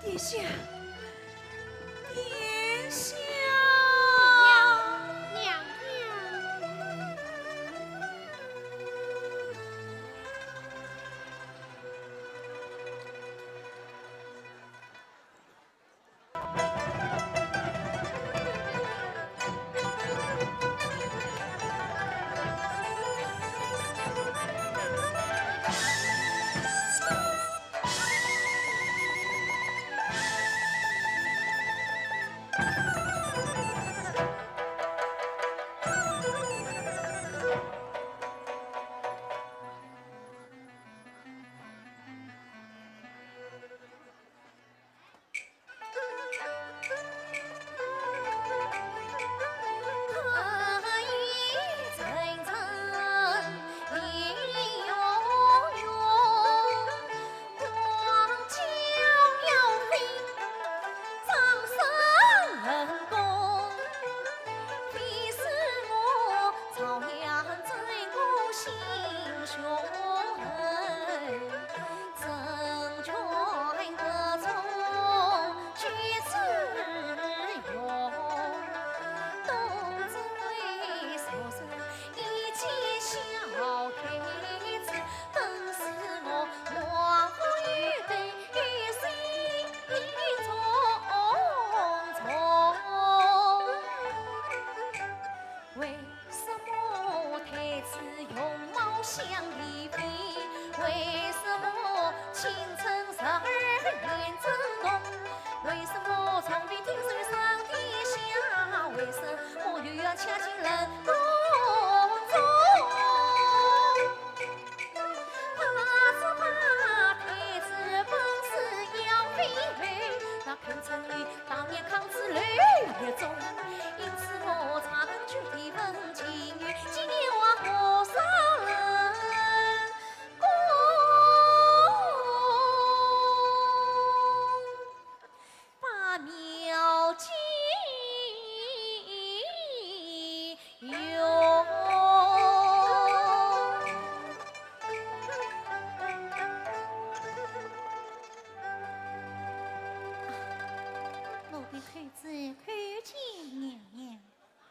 殿下，殿下。娘娘，娘娘。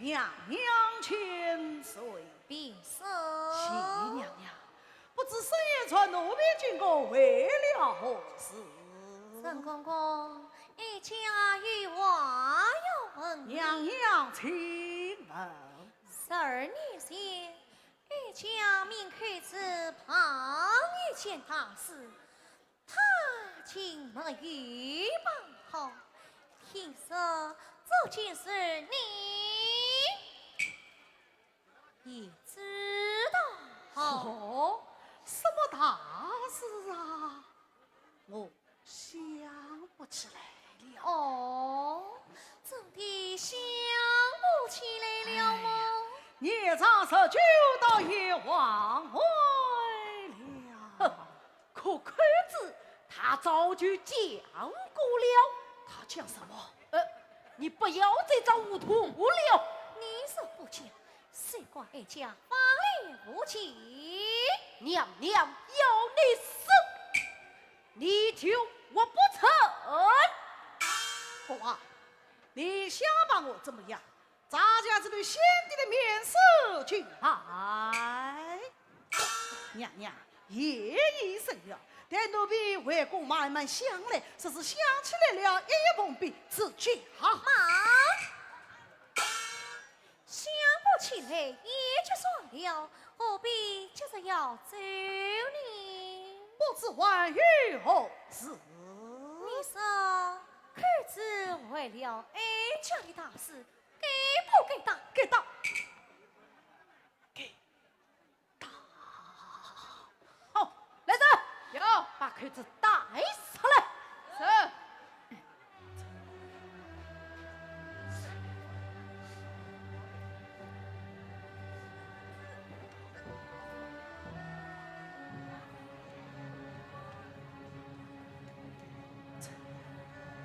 娘娘千岁。平身。谢娘娘，不知深夜传奴婢进宫为了何事？陈公公，哀家有话要问你。娘娘请问。十二年前，哀家命寇珠办一件大事， 她竟没有办好，听说这件事你也知道。哦，什么大事啊？我想不起来了。哦，真的想不起来了吗？哎，年长日久，倒也忘怀了。哼， 可寇珠她早就讲过了。她讲什么？呃，你不要再装糊涂了。你若不讲，休怪哀家法力无济。娘娘要你死，你就活不成。国王，你想把我怎么样？ 咱家这对先帝的面色去来。娘娘，夜已深了，待奴婢回宫慢慢想来，若是想起来了，一一奉禀赐教。慢！想不起来也就算了，何必急着要走呢？不知还有何事？你说，寇珠为了哀家的大事， 该不该打？该打。该打。好，来人！有。把寇珠带上来。是。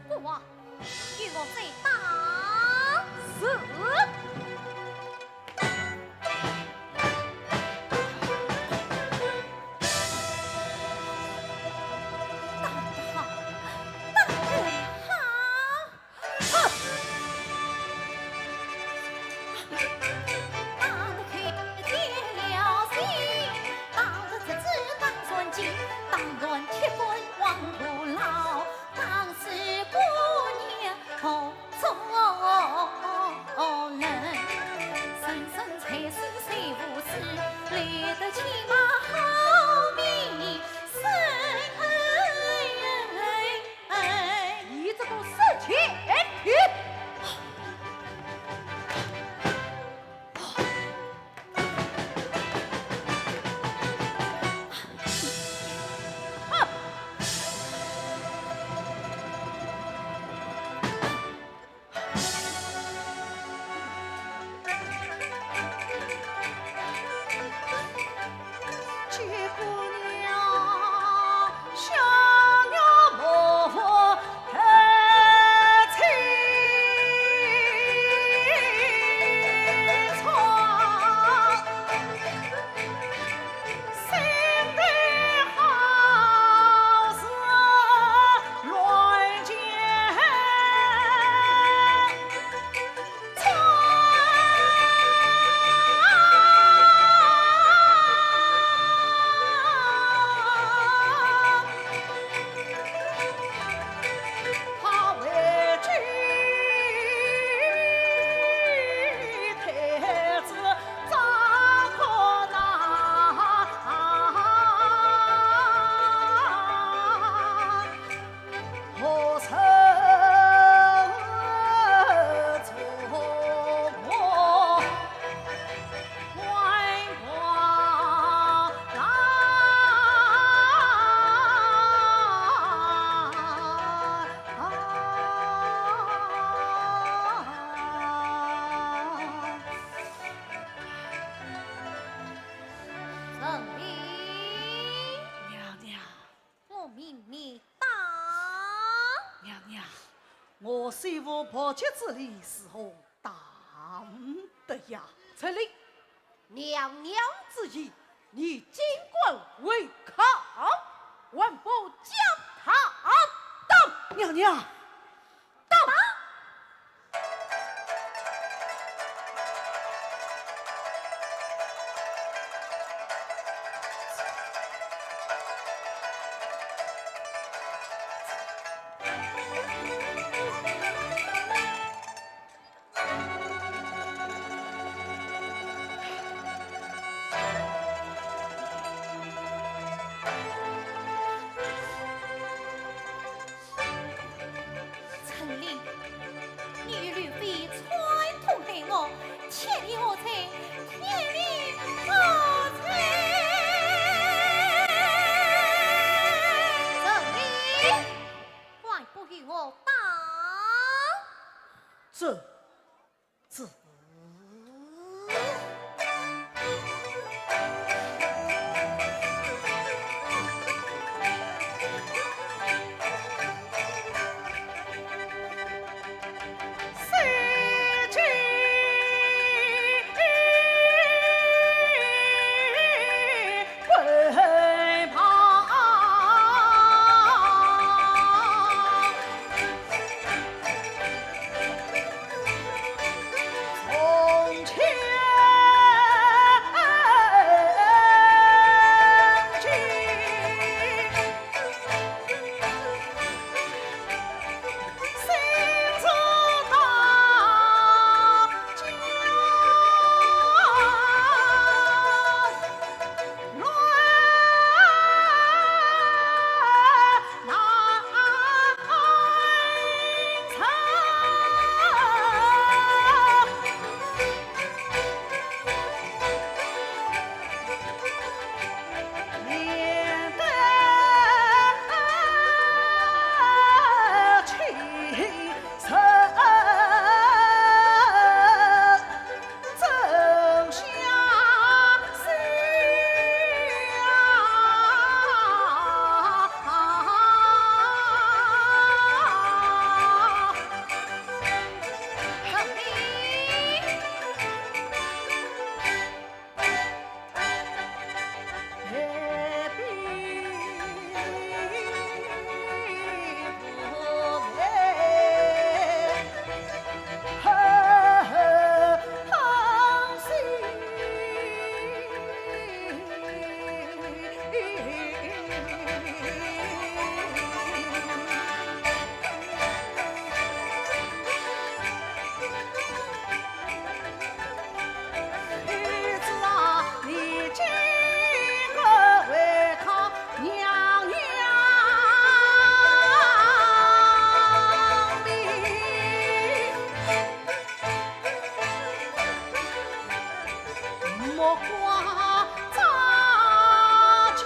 国王，与我再打。是。打得好，打得好。 哼！哎，你这个死贱人！娘娘。 我命你打。娘娘，我虽无百劫之力，如何打得呀？陈琳，娘娘之意，你尽管违抗，还不将她打？娘娘，打！我光照家。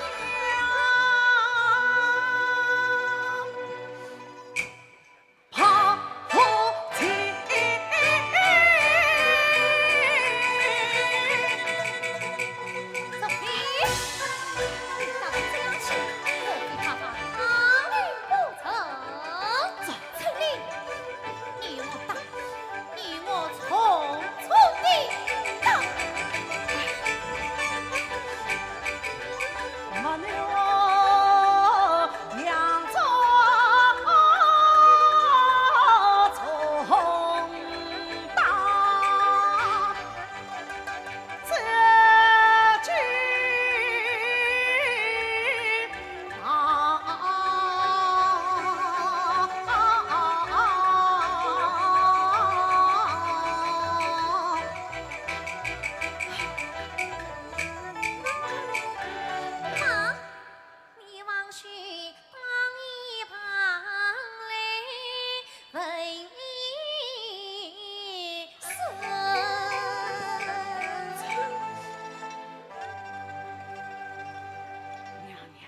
娘娘，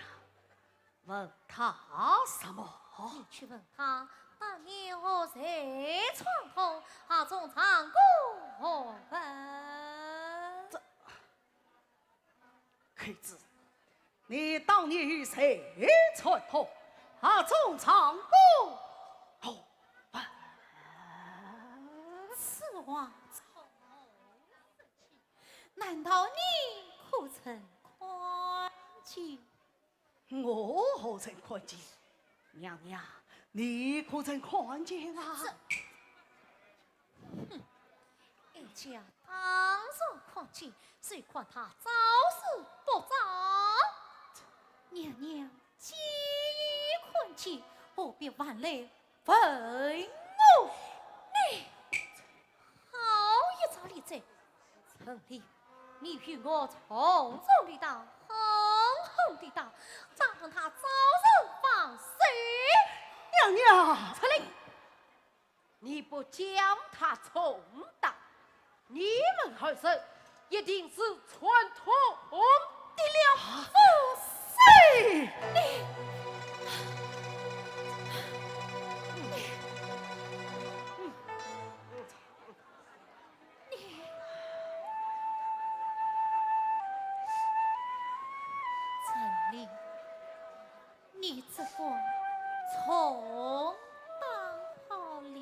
问他什么？你去问他，当年何在床头，盒中藏过何物？这…… 寇珠，你当年在床头，盒中藏过何物？此话从何说起？难道你可曾看见？我何曾看见？娘娘，你可曾看见啊？这…… 哀家当然看见，只看他招是不招。娘娘既已看见，何必还来问我？你好一张利嘴！陈琳，你与我重重地道，狠狠地道，让他招是放手。娘娘！陈琳！ 你不将他重打，你们二人一定是串通的了。啊，是。你，你，你，陈琳， 你只管重打好了。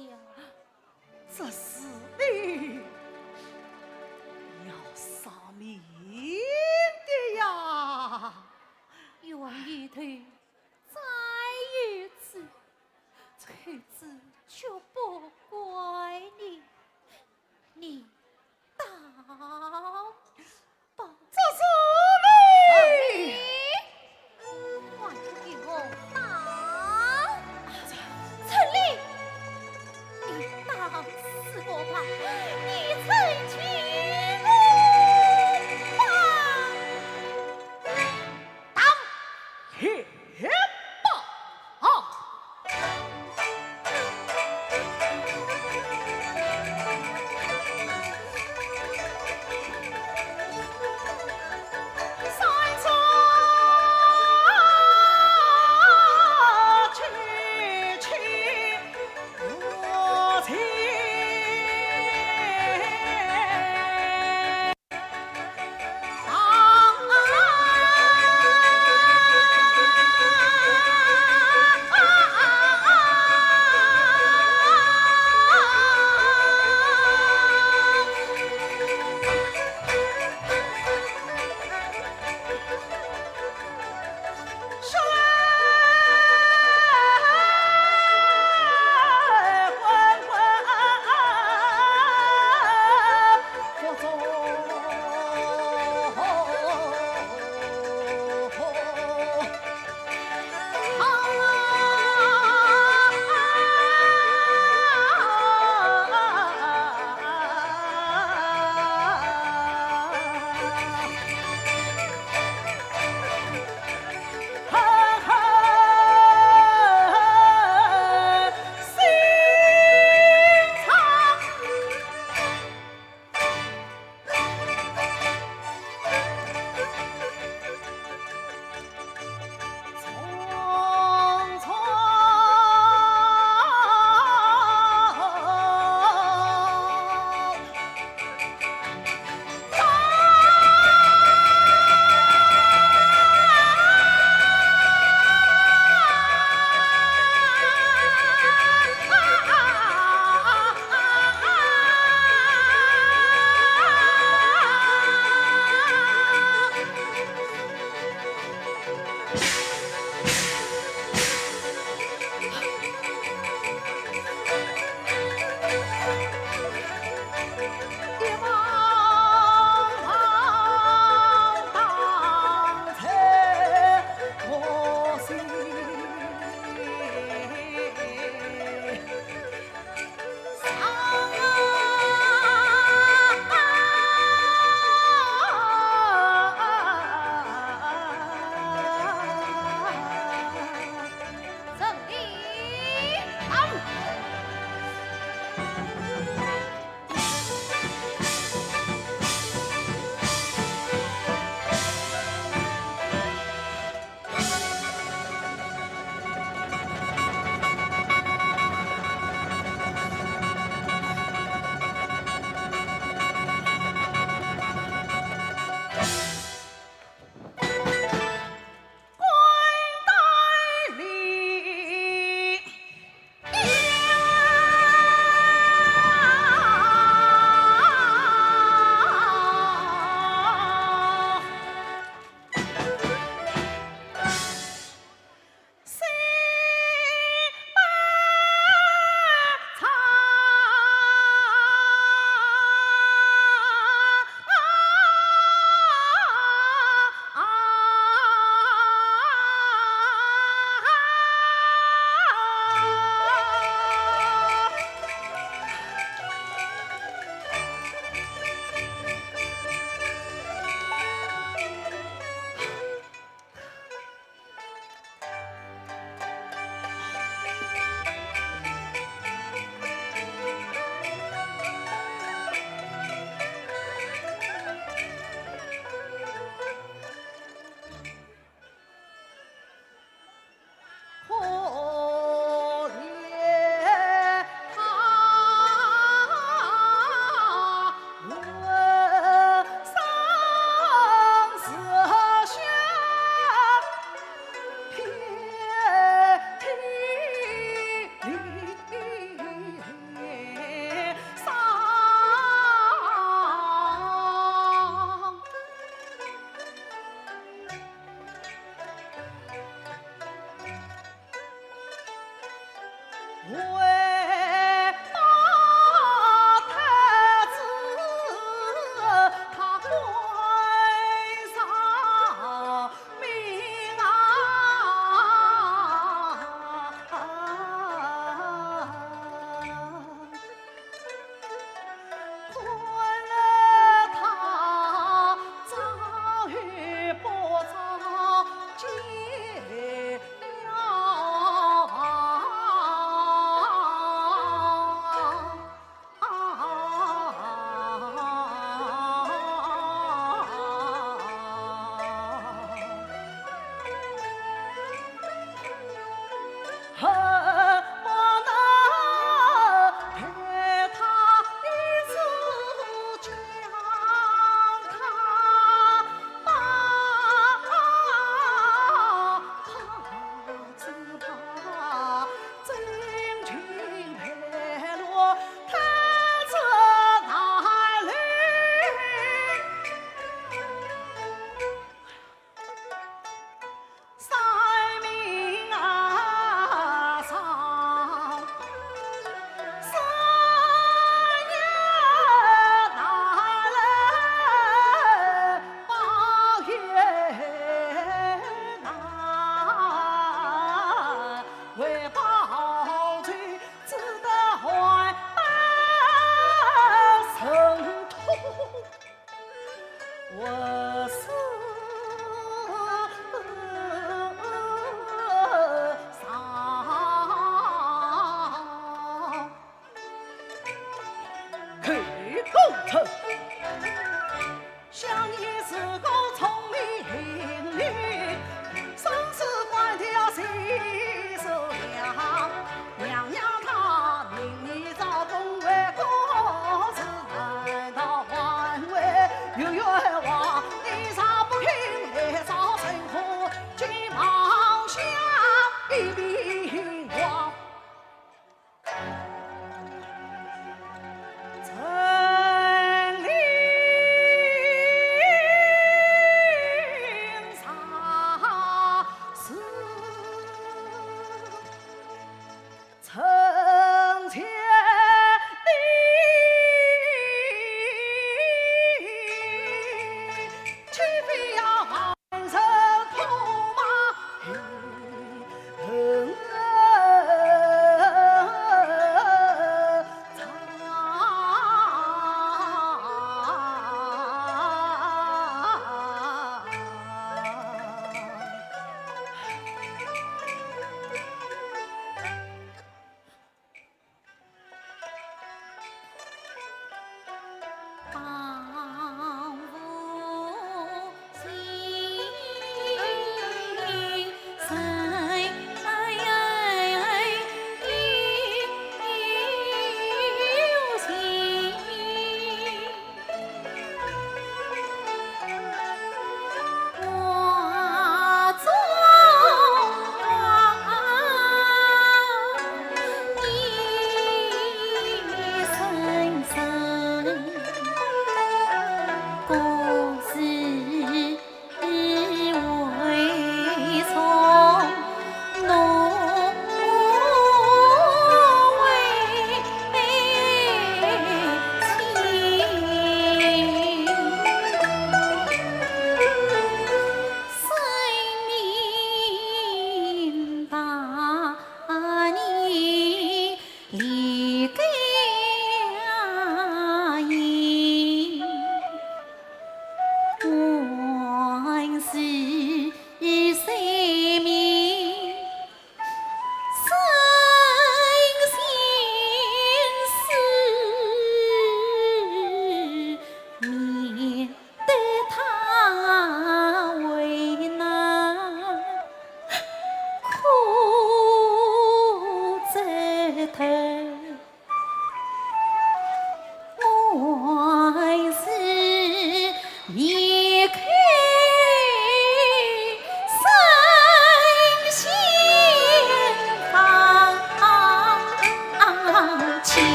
这是你要杀命的呀！冤有头，债有主，寇珠绝不怪你。你打 这是你！还不给我打！陈琳，你打死我吧！你成亲我吧！打！ 去吧！啊！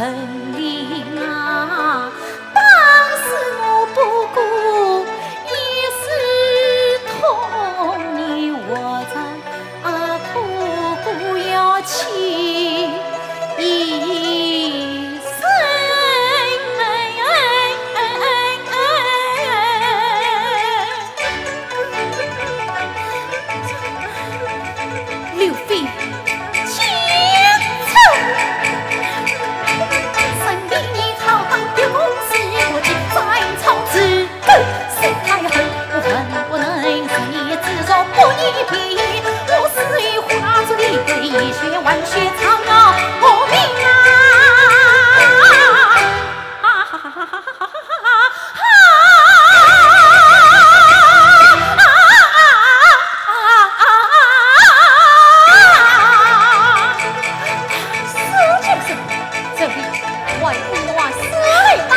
人命啊，打死我不顾，一世痛你活着，啊，苦苦要气一生。刘备，请坐。身边你好汉，有功是我的，在朝之后，谁太后，我恨不能十年之中不一别。我死于花烛夜，一血万血苍啊，我命啊！ 啊哈哈哈哈哈哈哈！苏先生，这里快与我死了吧！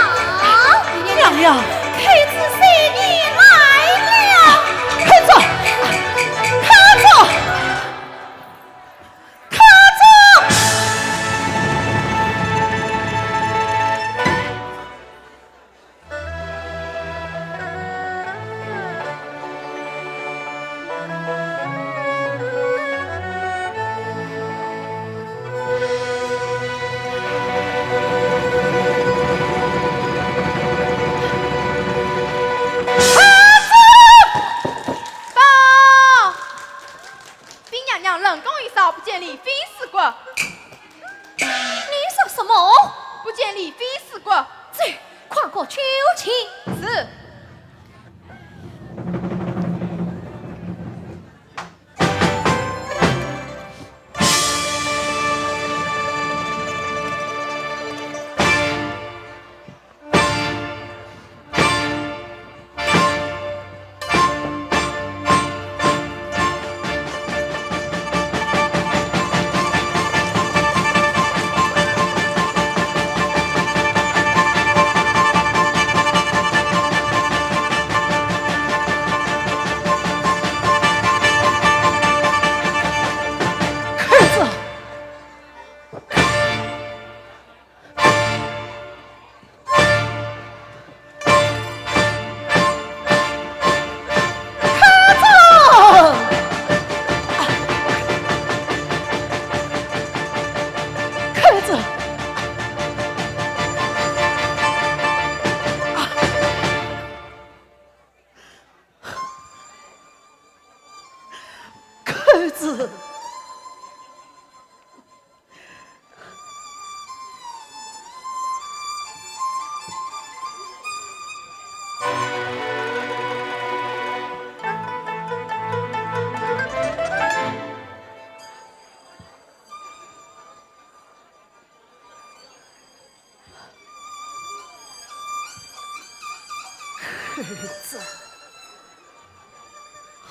娘娘，太子随你来了。快走，快走！ 看着！看着！报！ 禀娘娘，冷宫一扫，不见李妃尸骨。你说什么？不见李妃尸骨。这，快过去请。是。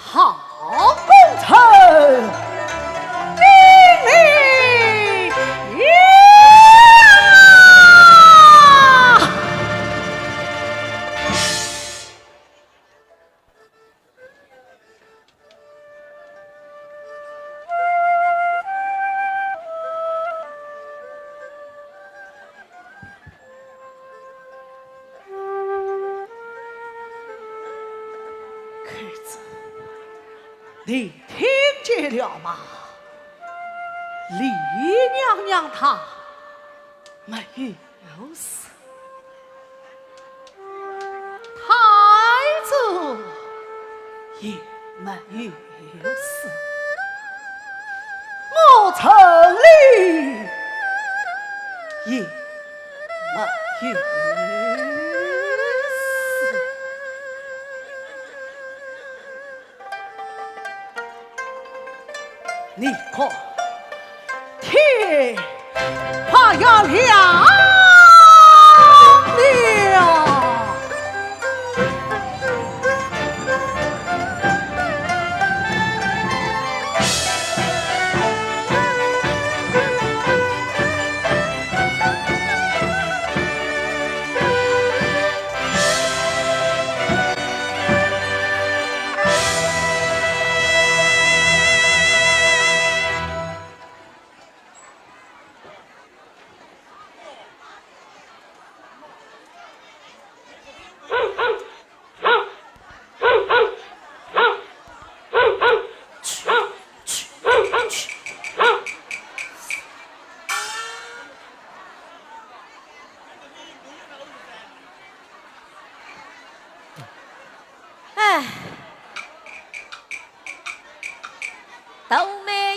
好功臣，命你呀！你听见了吗？李娘娘她没有死，太子也没有死，我陈琳也没有死。 你看，天快要亮了。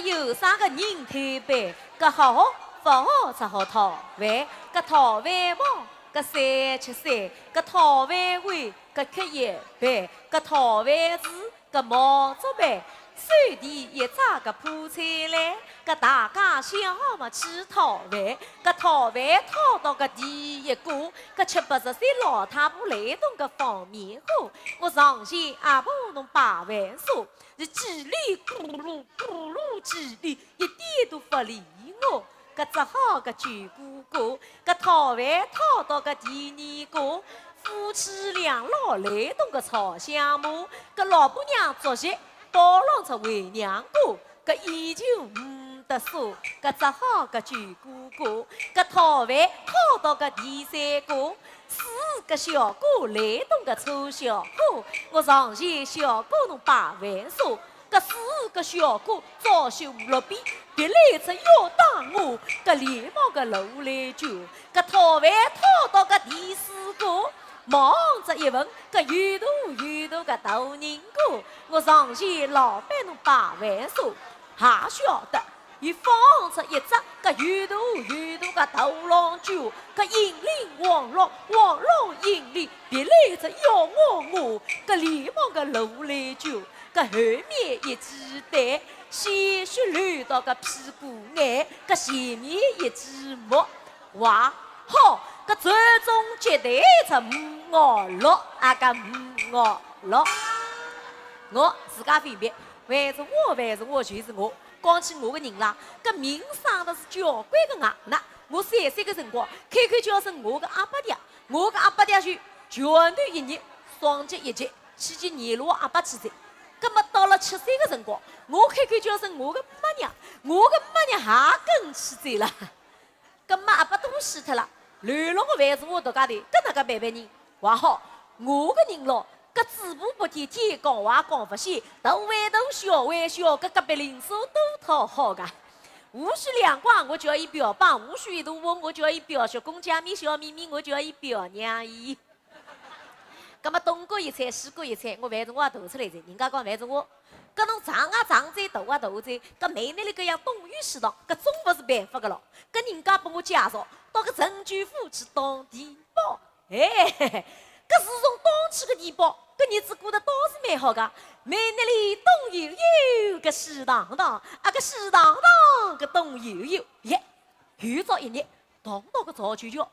有啥个人推扳，搿好好勿好只好讨饭，搿讨饭忙，搿三吃三，搿讨饭晚，搿吃一爿，搿讨饭迟，搿忙做饭，手提一只搿破菜篮，搿大街小巷嘛去讨饭，搿讨饭讨到搿第一个，搿七八十岁老太婆来动搿放棉花，我上前阿婆侬把饭送。 是叽里咕噜咕噜叽里，一点都勿理我。搿只好搿九哥哥，搿讨饭讨到搿第二个，夫妻两老来动搿吵相骂，搿老婆娘作孽，包浪只为娘家，搿依旧呒得说。搿只好搿九哥哥，搿讨饭讨到搿第三个， 四个小哥来动个凑小伙，我上前小哥侬把饭送，搿四个小哥朝秀落边，别来只要打我，搿连忙个路来救，搿讨饭讨到搿第四个，望着一份搿有大有大个大人个，我上前老板侬把饭送，还晓得 伊放出一只搿有大有大个大浪酒，搿引领王老，王老引领，别来只要我我，搿连忙个路来救，搿后面一记单，鲜血流到搿屁股眼，搿前面一记木，哇，好，搿传宗接代只五岳六，啊搿五岳六，我自家分辨，还是我，还是我，就是我。 讲起我个人啦，搿命生得是交关个硬呐。我三岁个辰光，开口叫声我个阿爸爹，我个阿爸爹就拳头一捏，双脚一直，去去捏牢阿爸去哉。葛末到了七岁个辰光，我开口叫声我个妈娘，我个妈娘也跟去哉了。 搿么阿爸都死脱了，留了我还是我独家头，搿哪个办办呢？还好，我个人咯，搿嘴巴勿甜甜，讲话讲勿细，大还大，小还小，搿隔壁邻舍都讨好个。无需两光，我叫伊表爸；无需一大碗，我叫伊表叔；公家面小面面，我叫伊表娘姨。 葛么东家一菜，西家一菜，我还是我也大出来哉。人家讲还是我，搿侬长啊长哉，大啊大哉，搿梅那里搿样东游西荡，搿总勿是办法个咯。搿人家拨我介绍到搿陈九府去当地保，哎，搿自从当去个地保，搿日子过得倒是蛮好个。梅那里东游游，搿西荡荡，啊搿西荡荡，搿东游游，耶，有朝一日，荡到搿造船桥，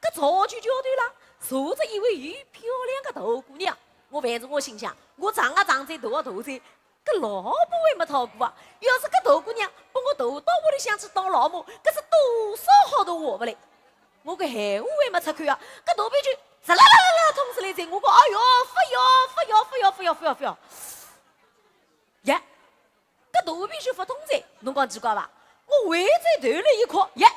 搿造船桥头啦，坐着一位又漂亮个大姑娘。我还是我心想，我长啊长哉，大啊大哉，搿老婆还没讨过啊。要是搿大姑娘拨我投到屋里向去当老母，搿是多少好大祸勿来。我搿闲话还没出口啊，搿肚皮就滋啦啦啦啦痛出来哉。我讲，哎哟，勿要，勿要，勿要，勿要，勿要，勿要。 耶，搿肚皮就勿痛哉，侬讲奇怪伐？我回转头来一看，耶，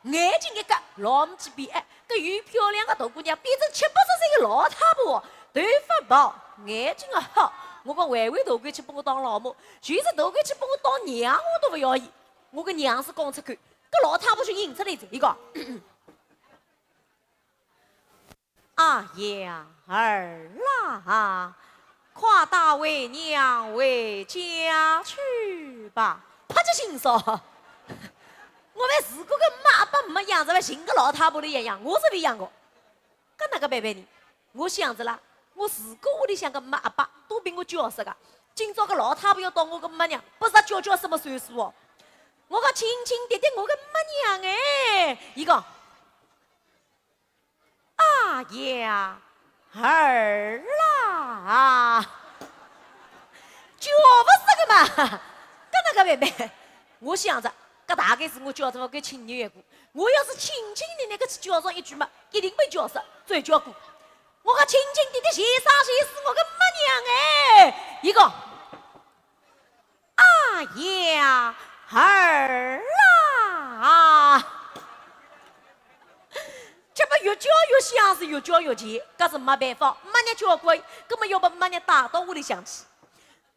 眼睛一眨，老母鸡变矮，搿又漂亮个大姑娘变成七八十岁个老太婆，头发白，眼睛也黑。我讲，还会大官去拨我当老母，就是大官去拨我当娘，我都勿要伊。我个娘是讲出口，搿老太婆就应出来哉，伊讲， 啊呀，儿啊，快带为娘回家去吧。啪，这心说，我们自家个妈阿爸没养着，还寻个老太婆来养养，我是勿养个。搿哪个办办呢？我想着啦，我自家屋里向个妈阿爸都拨我叫死个，今朝个老太婆要当我个妈娘，拨啥叫叫什么岁数哦？我讲亲亲爹爹，我个妈娘哎，伊讲， 啊呀，儿啊，叫勿死个嘛，搿哪个办办？我想着，搿大概是我叫着勿够亲热个。我要是亲亲热热个去叫上一句嘛，一定被叫死，再叫过。我讲亲亲爹爹，谢啥谢是我个妈娘哎，伊讲， 啊呀，儿啊！这么越叫越响，是越叫越尖，搿是没办法，妈娘叫过，搿么要把妈娘带到屋里向去。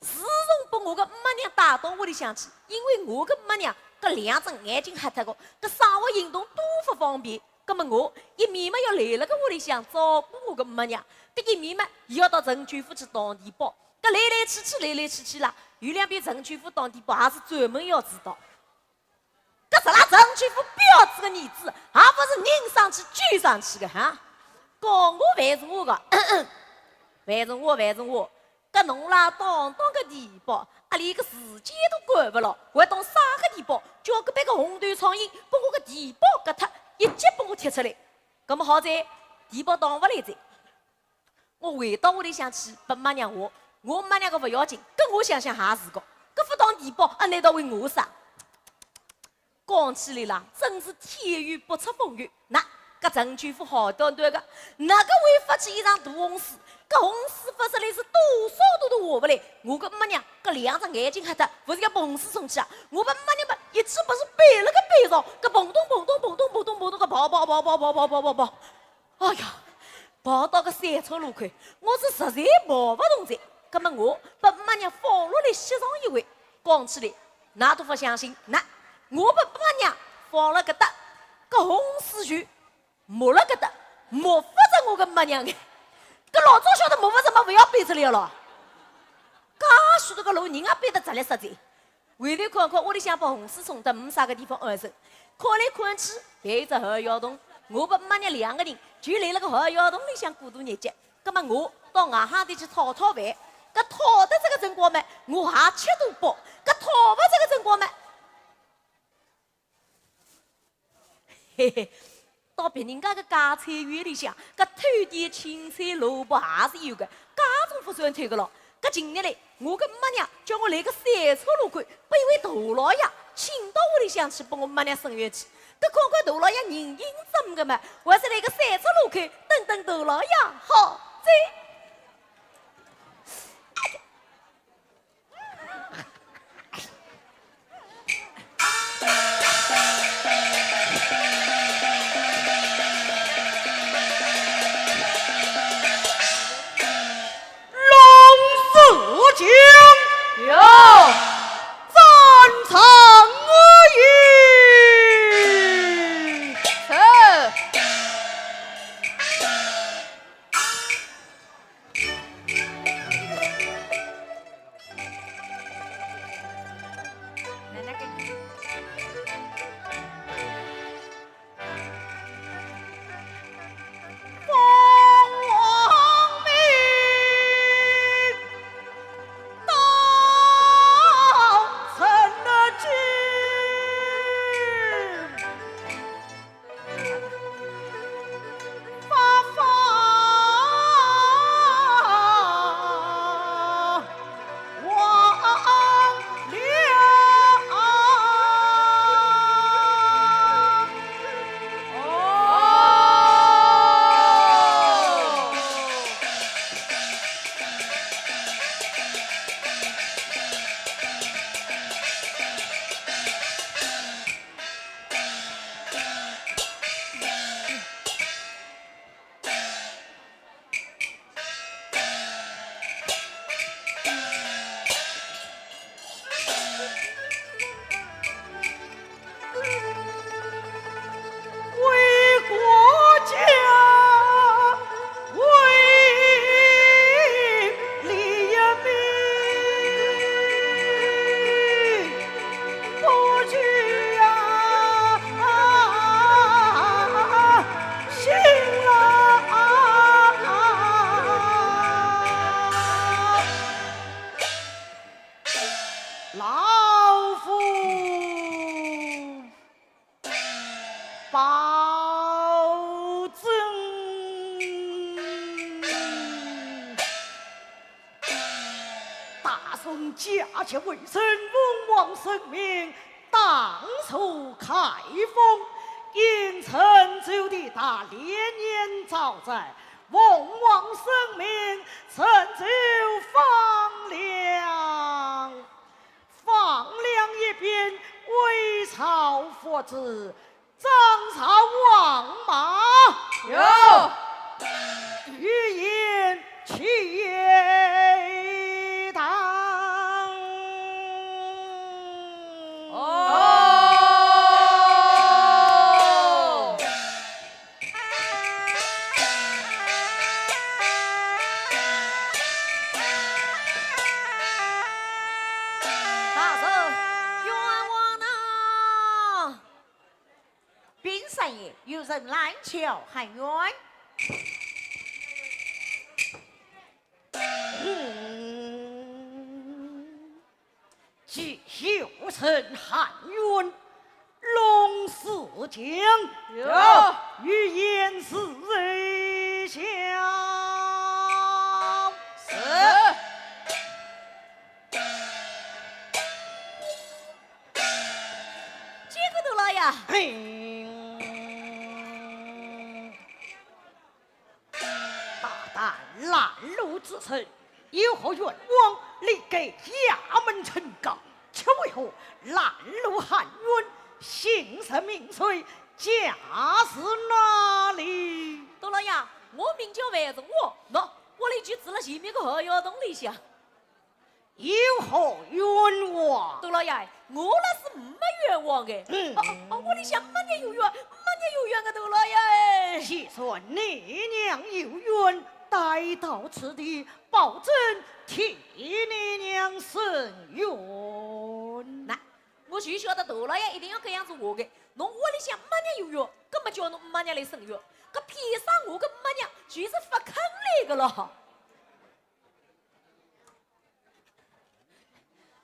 自从把我个妈娘带到屋里向去，因为我个妈娘搿两只眼睛瞎脱个，搿生活行动都勿方便，搿么我一面嘛要来了个屋里向照顾我个妈娘，搿一面嘛又要到陈九府去当地保。搿来来去去，来来去去啦，有两遍陈九虎当地保也是专门要迟到。搿是拉陈九虎标致个儿子，也勿是人上去就上去个哈。讲我还是我个，还是我，还是我。搿侬拉当当个地保，阿连个时间都管勿牢，还当啥个地保？叫搿班个红头苍蝇，拨我个地保革脱，一脚拨我踢出来。葛末好哉，地保当勿来哉。 我回到屋里向去，拨妈娘话，我妈娘个勿要紧，搿我想想也是个，搿勿当地保，啊，难道为我啥？讲起来啦，真是天有不测风云。喏，搿陈九虎好端端个，哪个会发起一场大洪水？搿洪水发出来是多少大都下勿来。我个妈娘搿两只眼睛瞎得，勿是要拨洪水冲去啊？我拨妈娘嘛，一记勿是背了个背上，搿砰咚砰咚砰咚砰咚砰咚个跑跑跑跑跑跑跑跑跑。 哎呀，跑到个三岔路口，我是实在跑勿动哉。葛末我拨妈娘放落来歇上一会，讲起来，㑚都勿相信，喏，我拨妈娘放了搿搭，搿洪水就没了搿搭，没法子我个妈娘哎。搿老早晓得没法子嘛，勿要背出来了。介许多个路，人也背得直来煞哉。 回头看看屋里向拨洪水冲得没啥个地方安身，看来看去，搿一只寒窑洞，我拨妈娘两个人就辣辣个寒窑洞里向过度日脚。葛末我到外向头去讨讨饭，搿讨得着个辰光嘛，我也吃大饱，搿讨勿着个辰光嘛， 嘿嘿，到别人家个家菜园里向，搿偷点青菜萝卜也是有个，介种勿算偷个咯。搿近日来，我个妈娘叫我来个三岔路口，拨一位大老爷请到屋里向去，拨我妈娘伸冤去。搿看看大老爷人影子没个嘛，还是来个三岔路口等等大老爷好哉。 龙四将有。战场而已。是。 老夫包拯。大宋驾前为臣，奉王圣命，当初开封因陈州的大连年遭灾，奉王圣命，陈州放粮。 放粮一边，为朝复旨，张朝王马。有。御营齐当。哦。有人拦轿喊冤。既有人喊冤，龙四将。有。与贤侍下。是。见过大老爷。嘿。 大胆拦路之人，有何冤枉？理该衙门呈告，却为何拦路喊冤？姓甚名谁，家住哪里？大老爷，我名叫范仲华，喏，屋里就住了前面个后腰洞里向。 有何冤枉？大老爷，我那是没冤枉的。嗯。哦，哦，屋里向没人有冤，没人有冤的，大老爷哎。既然你娘有冤，带到此地，保准替你娘伸冤。那，我就晓得大老爷一定要搿样子话的。侬屋里向没人有冤，根本叫侬姆娘来伸冤，搿偏生我个姆娘就是勿肯来个咯。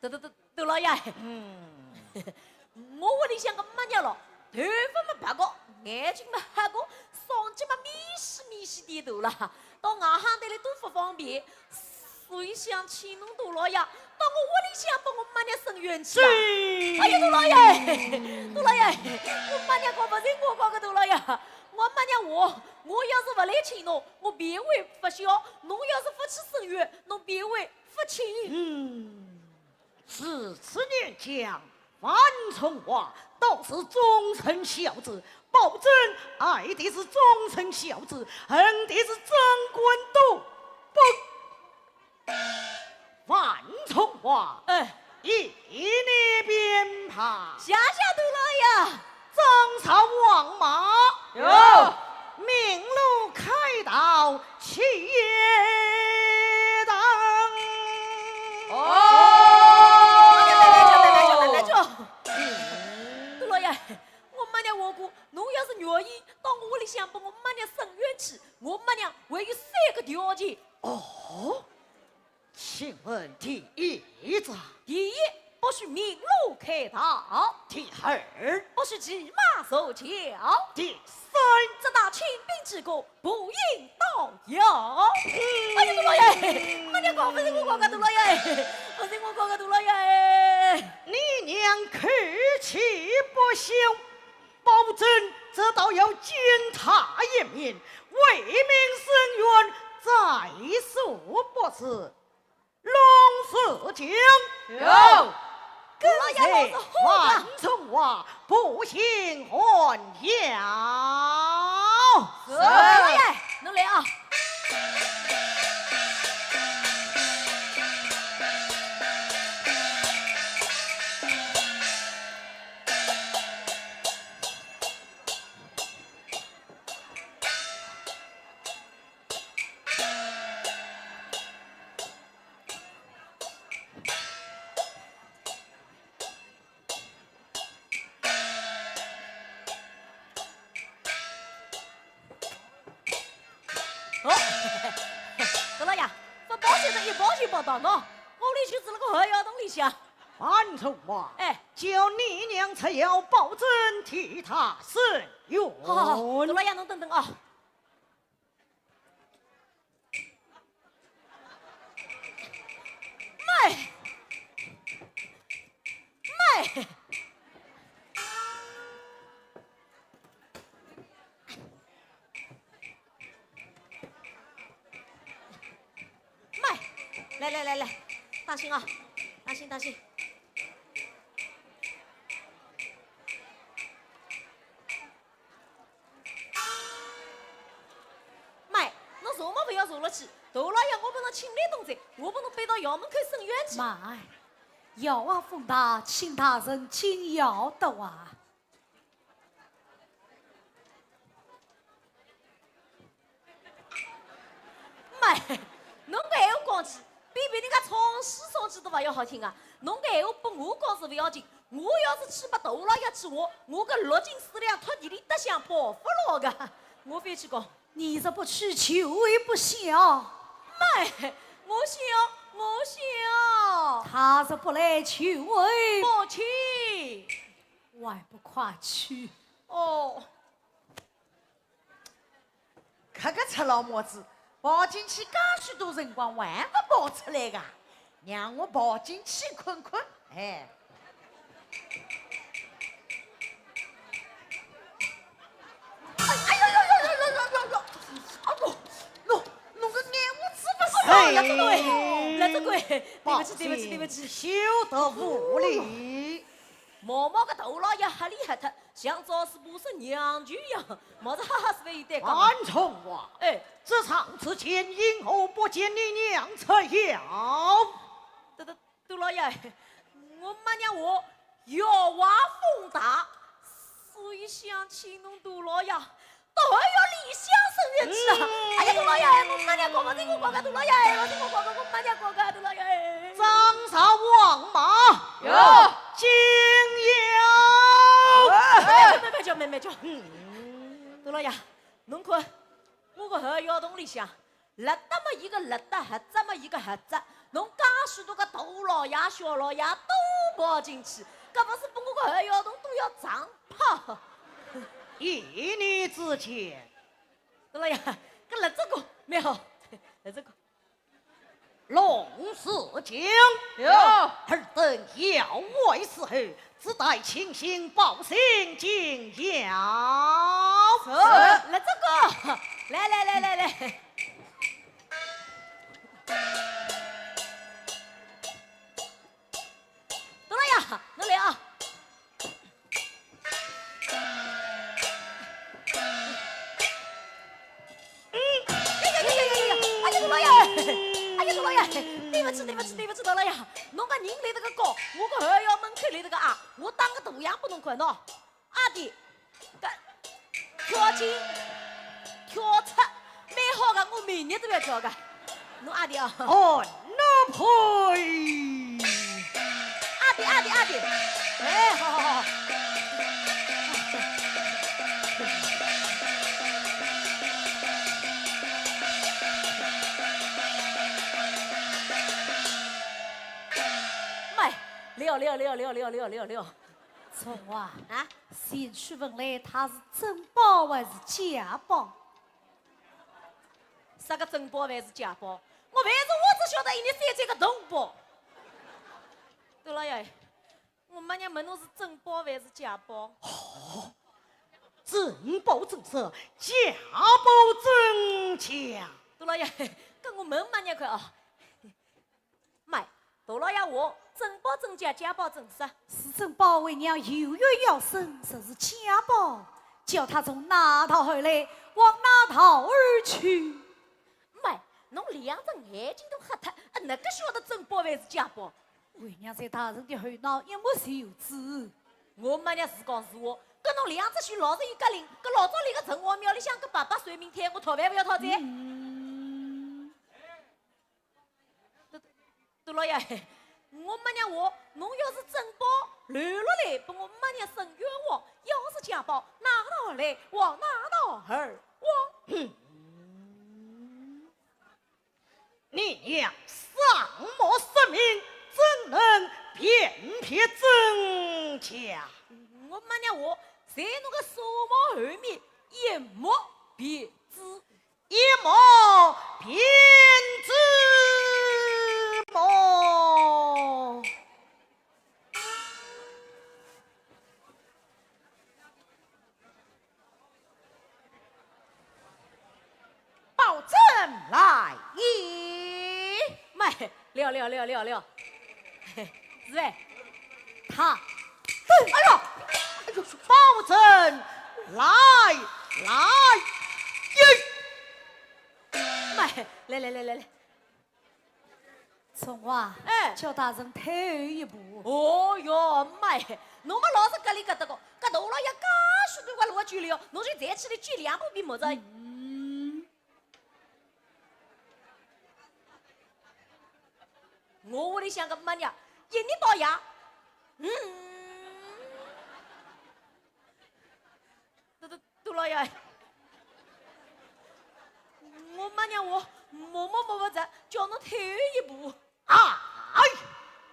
大，大，大，大老爷，嗯。我屋里向个姆娘咯，头发么白个，眼睛么黑个，双脚么眯细眯细点大啦，到外行头来都勿方便，所以想请侬大老爷到我屋里向帮我姆娘伸冤去啦。是。哎呀，大老爷，大老爷，我姆娘讲勿听我讲个，大老爷，我姆娘话，我要是勿来请侬，我便会勿孝，侬要是勿去伸冤，侬便会 勿亲。嗯，如此念将，范仲华倒是忠臣孝子，保准爱的是忠臣孝子，恨的是贞观毒妇。范仲华，哎。依你便罢。谢谢大老爷。 张朝王马。有。鸣锣开道，起堂。哦。来来来来来来来来。大老爷，我姆娘话过，侬要是愿意到我屋里向帮我姆娘伸冤去，我姆娘还有三个条件。哦。 请问第一桩。第一，不许鸣锣开道。第二，不许骑马坐轿。第三，只带亲兵之歌，不应道摇。哎呀，大老爷，我娘讲勿是我讲个，大老爷，勿是我讲个，大老爷。你娘口气不小， 保准这倒要见她一面，为民伸冤，在所不辞。龙四将。有。跟随范仲华步行还轿。是。老爷，侬来啊。 哦，大老爷，勿报信的一报就报到喏，屋里就住了个后腰洞里向。范仲华，哎。叫你娘出轿，保准替她伸冤。好，好，好，大老爷，侬等等啊。 慢！慢！慢！来来来来，当心啊，当心当心。 妈，侬坐么勿要坐落去，大老爷我帮侬请来东西，我帮侬背到衙门口伸冤去。妈，夜晚风大，请大人进窑的哇。妈，侬搿闲话讲起，比别人家唱戏唱起都还要好听啊！侬搿闲话拨我讲是勿要紧，我要是去拨大老爷去话，我个六斤四两托地里搭想保勿牢个。我非去讲。你若不去，就为不孝。妈，我孝，我孝。他若不来，就为不亲。还不快去？哦。 搿个赤佬模子，跑进去介许多辰光还勿跑出来个，让我跑进去看看。哎。哎，哎呦呦呦呦呦呦呦呦！哎呦，侬，侬个眼珠子勿是。哎呀，这个，这个，对不起，对不起，对不起。休得无礼。毛毛个大老爷吓里吓脱， 像早是不是娘舅一样，毛子哈哈是勿是有点讲？韩春华，哎。这场之间，因何不见你娘出轿？大，大，大老爷，我妈娘话，要话风大，所以想请侬大老爷到后院里向赏月去啊。嗯。哎呀，大老爷，我妈娘讲勿听我讲个，大老爷，勿听我讲个，我妈娘讲个，大老爷。张赵王马。有。 进呀！慢慢叫，慢慢叫。嗯。大老爷，侬看，我个后腰洞里向，立得么一个立得，合着么一个合着，侬介许多个大老爷、小老爷都跑进去，搿勿是拨我个后腰洞都要胀破？依你之见。大老爷，搿立这个蛮好，立这个。 龙四将。有。尔等要外伺候，只待亲信报信进轿。是。来，这个，来，来，来，来，来。大老爷，侬来啊。 哎呀呀呀呀呀！哎呀，大老爷！哎呀，大老爷！对不起，对不起，对不起，大老爷！侬个人立得个高，我个后腰门口立得个矮，我打个大样拨侬看喏。矮点，搿，跳进，跳出，蛮好个，我明日都要跳个。 侬矮点啊。哦，那呸！矮点，矮点，矮点。哎，好，好，好。妈呀，六，六，六。春华。啊？前去问来，他是真包还是假包？ 啥个真包还是假包？我为啥我只晓得一日三餐个铜包？大老爷，我妈娘问侬是真包还是假包？哦，真包真假，假包真假。大老爷，搿我问妈娘看啊。 妈，大老爷话，真包真假，假包真实。是真包，为娘有冤要伸，若是假包，叫他从那道而来，往那道而去。妈，侬两只眼睛都瞎脱，啊，哪个晓得真包还是假包？为娘在大人的后脑一目就知。我妈娘是讲是话，搿侬两只手老实一轧灵，搿老早立个城隍庙里向个伯伯算命摊，我讨饭勿要讨哉？嗯。 大，大老爷，我妈娘话，侬要是真包，留落来拨我妈娘伸冤枉；要是假包，哪个道来，往哪个道而往。你娘双目失明，怎能辨别真假？我妈娘话，在侬个双目后面一目便知。 一目便知么。包拯来也。慢，了，了，了，了，了。是哎。他。哎呦，哎呦，包拯来，来也。 慢，来来来来来。春华，哎。叫大人退后一步。哦哟，妈呀，侬么老是搿里搿搭个，搿大老爷介许多个路要走了哟，侬就站起来走两步比么子？嗯。我屋里向个妈娘，一日到夜，嗯。哎呀，我妈娘话，摸摸摸勿着，叫侬退后一步。哎，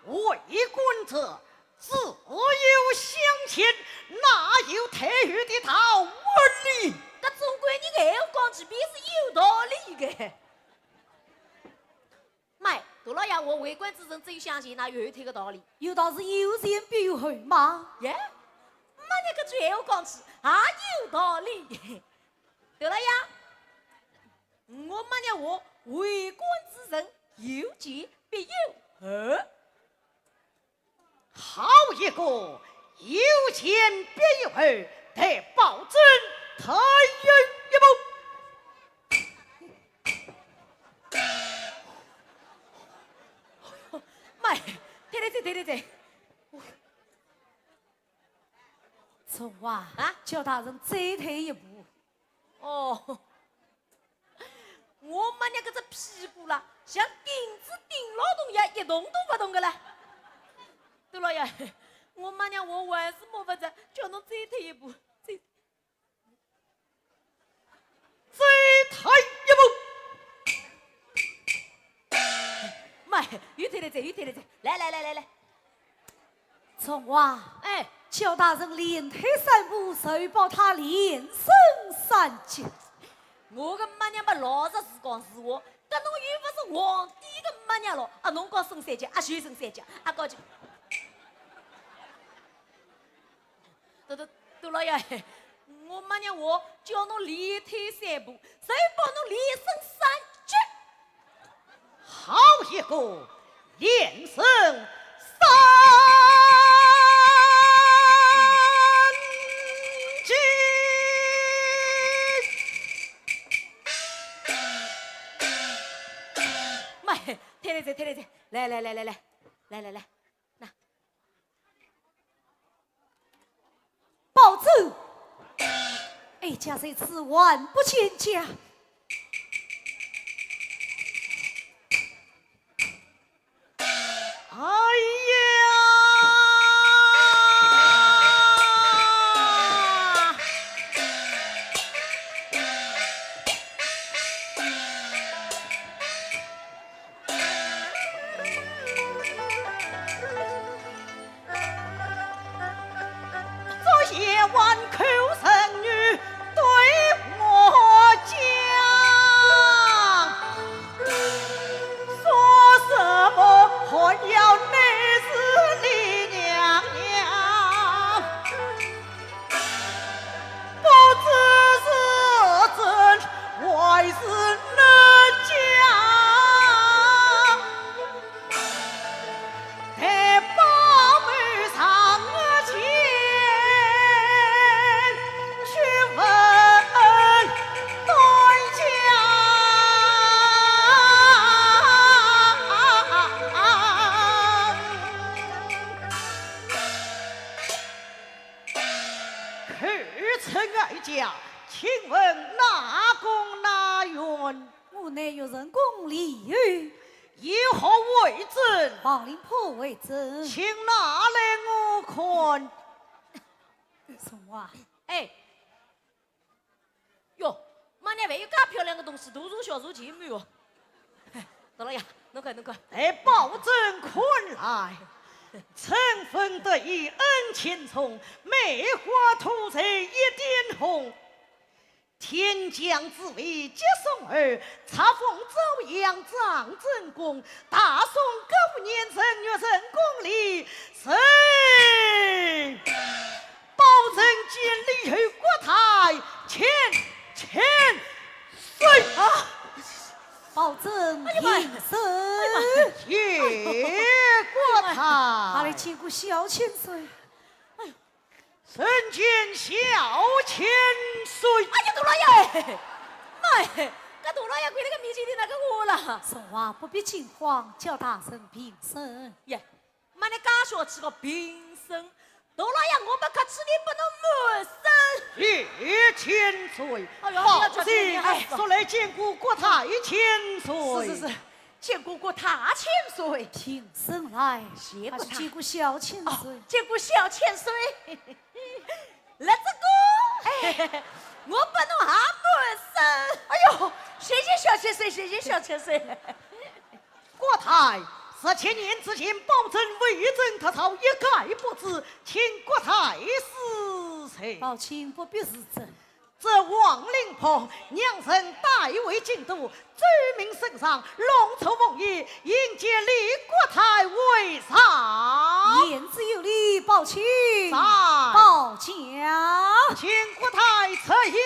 为官者，只有向前，哪有退后的道理？搿总归你搿样讲起，便是有道理个。妈，大老爷话，为官之人只有向前，哪有后退个道理？有道是有前必有后嘛。耶，妈娘搿句闲话讲起，也有道理。大老爷，我妈娘话，为官之人有前必有后。好一个有前必有后，待包拯退后一步。妈，退了哉，退了哉。 春华，啊？叫大人再退一步。哦，我妈娘搿只屁股啦，像钉子钉牢洞一样，一动都勿动个啦。大老爷，我妈娘话还是摸勿着，叫侬再退一步，再 再退一步。妈，又退了哉，又退了哉。来来来来来。春华，哎。叫大人连退三步，就保他连升三级。我个妈娘嘛，老实是讲是我，搿侬又勿是皇帝个妈娘咯，啊，侬讲升三级，啊，就升三级，啊，高级。 大，大，大老爷，我妈娘话叫侬连退三步，就保侬连升三级。好一个连升三级！妈，退了哉，退了哉，来来来来来，来来来。 包拯，哀家在此还不见驾。哎呀！ 昨夜晚口声女对我讲，说什么还要你是李娘娘。 不知是真还是假，待包拯上前去问端详。 口称哀家，请问哪宫哪院？我乃玉宸宫李纱。以何为证？王令婆为证。请拿来我看。春华。哎。 哟，妈娘还有介漂亮个东西，大茶小茶全满哦。大老爷，侬看，侬看。哎，包拯看来，春风得意恩情重，梅花吐蕊一点红。天降紫微接宋后，册封昭阳掌正宫，大宋狗年正月宸宫里，谁 包拯见李纱国太千千岁。啊，包拯平身。哎呀妈呀！见国太。哪里见过小千岁？哎呦，参见小千岁。哎呀，大老爷！妈呀，搿大老爷跪辣个面前，哪个我了？春华不必惊慌，叫大人平身。耶， 妈娘介小气个平身，大老爷我们客气，你不能满身。谢千岁，哎呀，包拯速来见过国太千岁。是是是，见过国太千岁。平身来，谢国太。还是见过小千岁。哦，见过小千岁。来，这个，哎，我不能下半生。哎呦，谢谢小千岁，谢谢小千岁。国太，十七年之前，保证魏征特招一概不知，请国太恕罪。宝卿不必自责。这王令婆娘人带回京都，奏明圣上，弄出凤仪， 迎接李国太回朝。言之有理，宝卿。在。保驾。请国太出轿。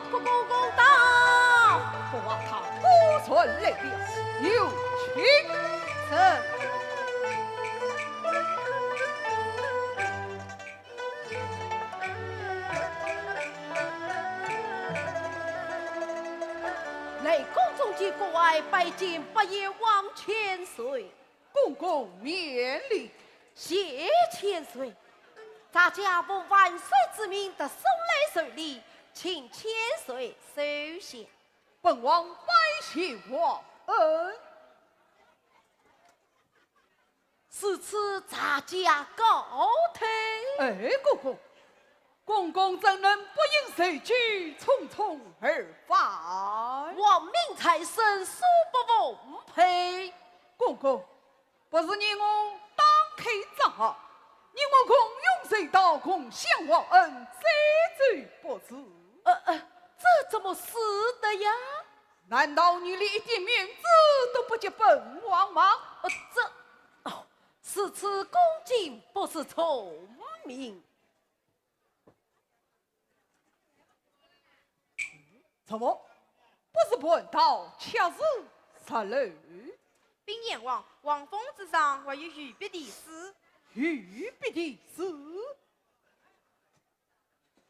国公公到。国王他果然来了，有请。是。来，宫中见国外拜见八贤王千岁。 公公免礼。谢千岁，咱家奉万岁之命特送来寿礼，请千岁收下。本王拜谢皇恩。如此咱家告退。哎，公公， 公公怎能不饮水酒，匆匆而返？王命在身，恕不奉陪。公公，不是你我打开斋戒，你我共用水道，共享皇恩，这就不是。呃，呃，这怎么使得呀？难道你连一点面子都不给本王吗？呃，这，哦，如此恭敬不是聪明。 怎么？不是蟠桃，却是石榴？禀贤王，皇封之上还有御笔题诗。御笔题诗？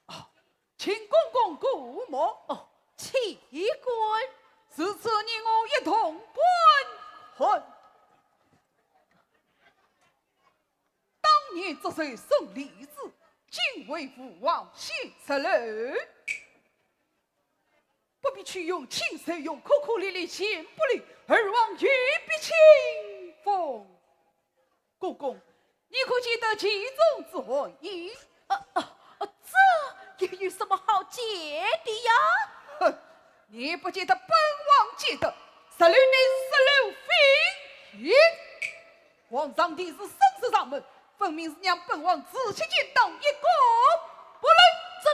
啊，请公公过目。哦，岂敢。如此你我一同观看。 当年祝寿送李子，今为父王献石榴。不必去用青石用，颗颗粒粒全不留，而望御笔清风。公公，你可见得其中之含义？呃，呃，呃，这又有什么好见的呀？哼，你不见得，本王见得。石榴乃是石榴，非皇上殿试圣旨上门，分明是让本王自去监当，一个不留。这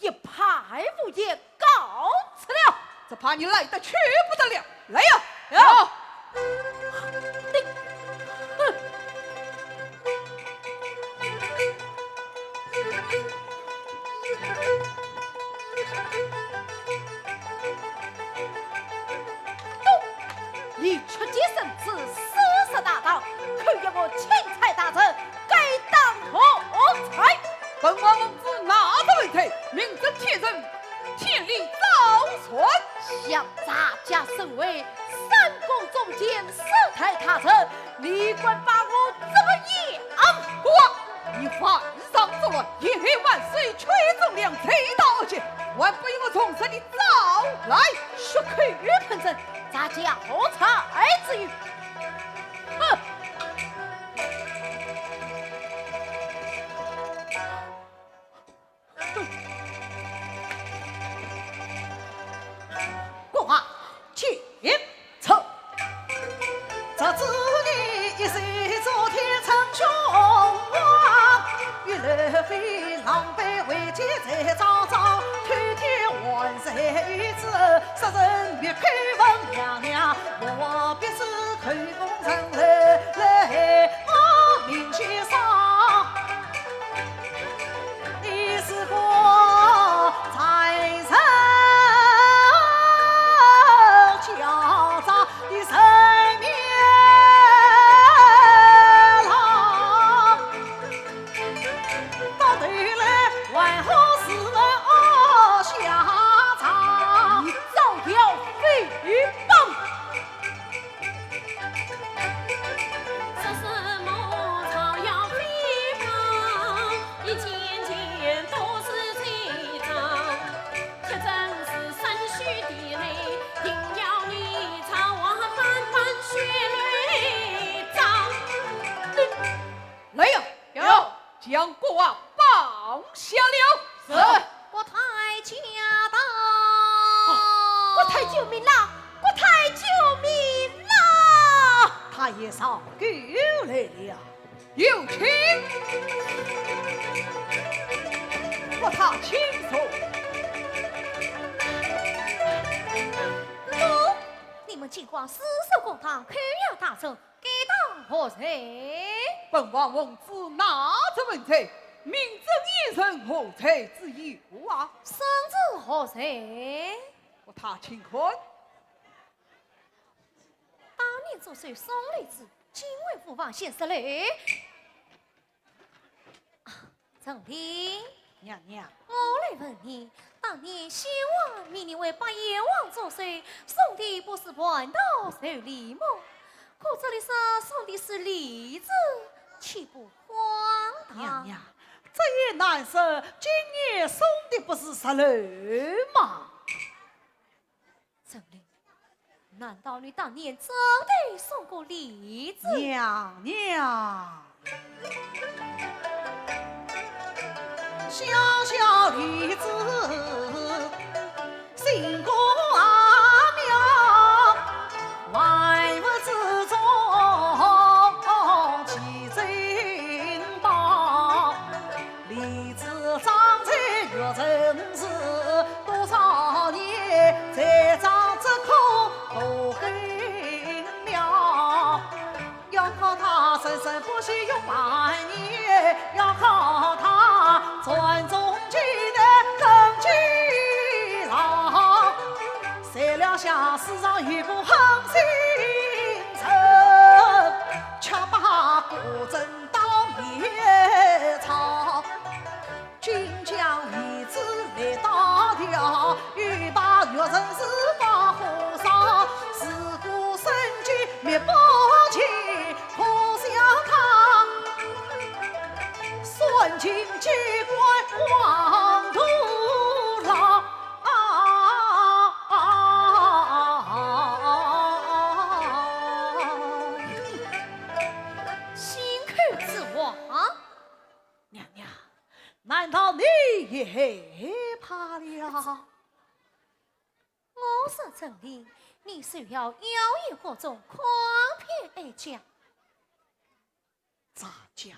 一派胡言，告辞了。只怕你来得去不得了。来呀！有。你，哼！ 你曲解圣旨，私设大堂，扣押我钦差大臣，该当何罪？本王奉旨拿着文罪，明正天正，天理昭彰。想咱家身为三公中监，四太大臣，你敢把我怎么样？国王，你犯上作乱，陷害万岁，曲解忠良，罪大恶极，还不与我从实地招来。血口喷人，咱家何罪之有？哼！ 国王，请坐。这子你一世做天成君王，与刘备狼狈为奸在昭彰，偷天换帅之后，杀人灭口问娘娘，我必是口供人来来我面前上。 你是个残忍狡诈的人面狼，到头来还好是人恶下场。你招摇诽谤！ 说什么招摇诽谤，一件件都是罪状。铁证是生须的嘞，定要你偿还满满血泪账。来呀！有。将国王绑下了。是。国太驾到！国太救命啦！国太救命啦！太爷上轿来了。有请。国太请坐。哦，你们竟敢私设公堂，扣押大臣， 该当何罪？本王奉旨拿着文罪，名正言顺，何罪之有啊？圣旨何在？国太请看。当年捉贼送李子，竟为父王献首嘞。 陈琳。娘娘。我来问你，当年先王命你为八贤王捉贼，送的不是蟠桃寿礼么？可这里说送的是李子，岂不荒唐？娘娘，这也难说，今年送的不是石榴吗？ 陈琳，难道你当年真的送过李子？娘娘。小小李子，性格妙，万物之中奇珍宝。 李子长在育人时，多少年才长这棵大根苗。要靠它生生不息永百年，要靠它传宗接代根基牢。谁料想世上有个狠心人，却把果子 当野草。今将李子来打掉，又把育人时发火烧。如果孙坚灭不尽，可笑他孙坚见官黄土牢。 心口之王。娘娘，难道你也害怕了？我说陈琳，你休要妖言惑众，诓骗哀家。咱家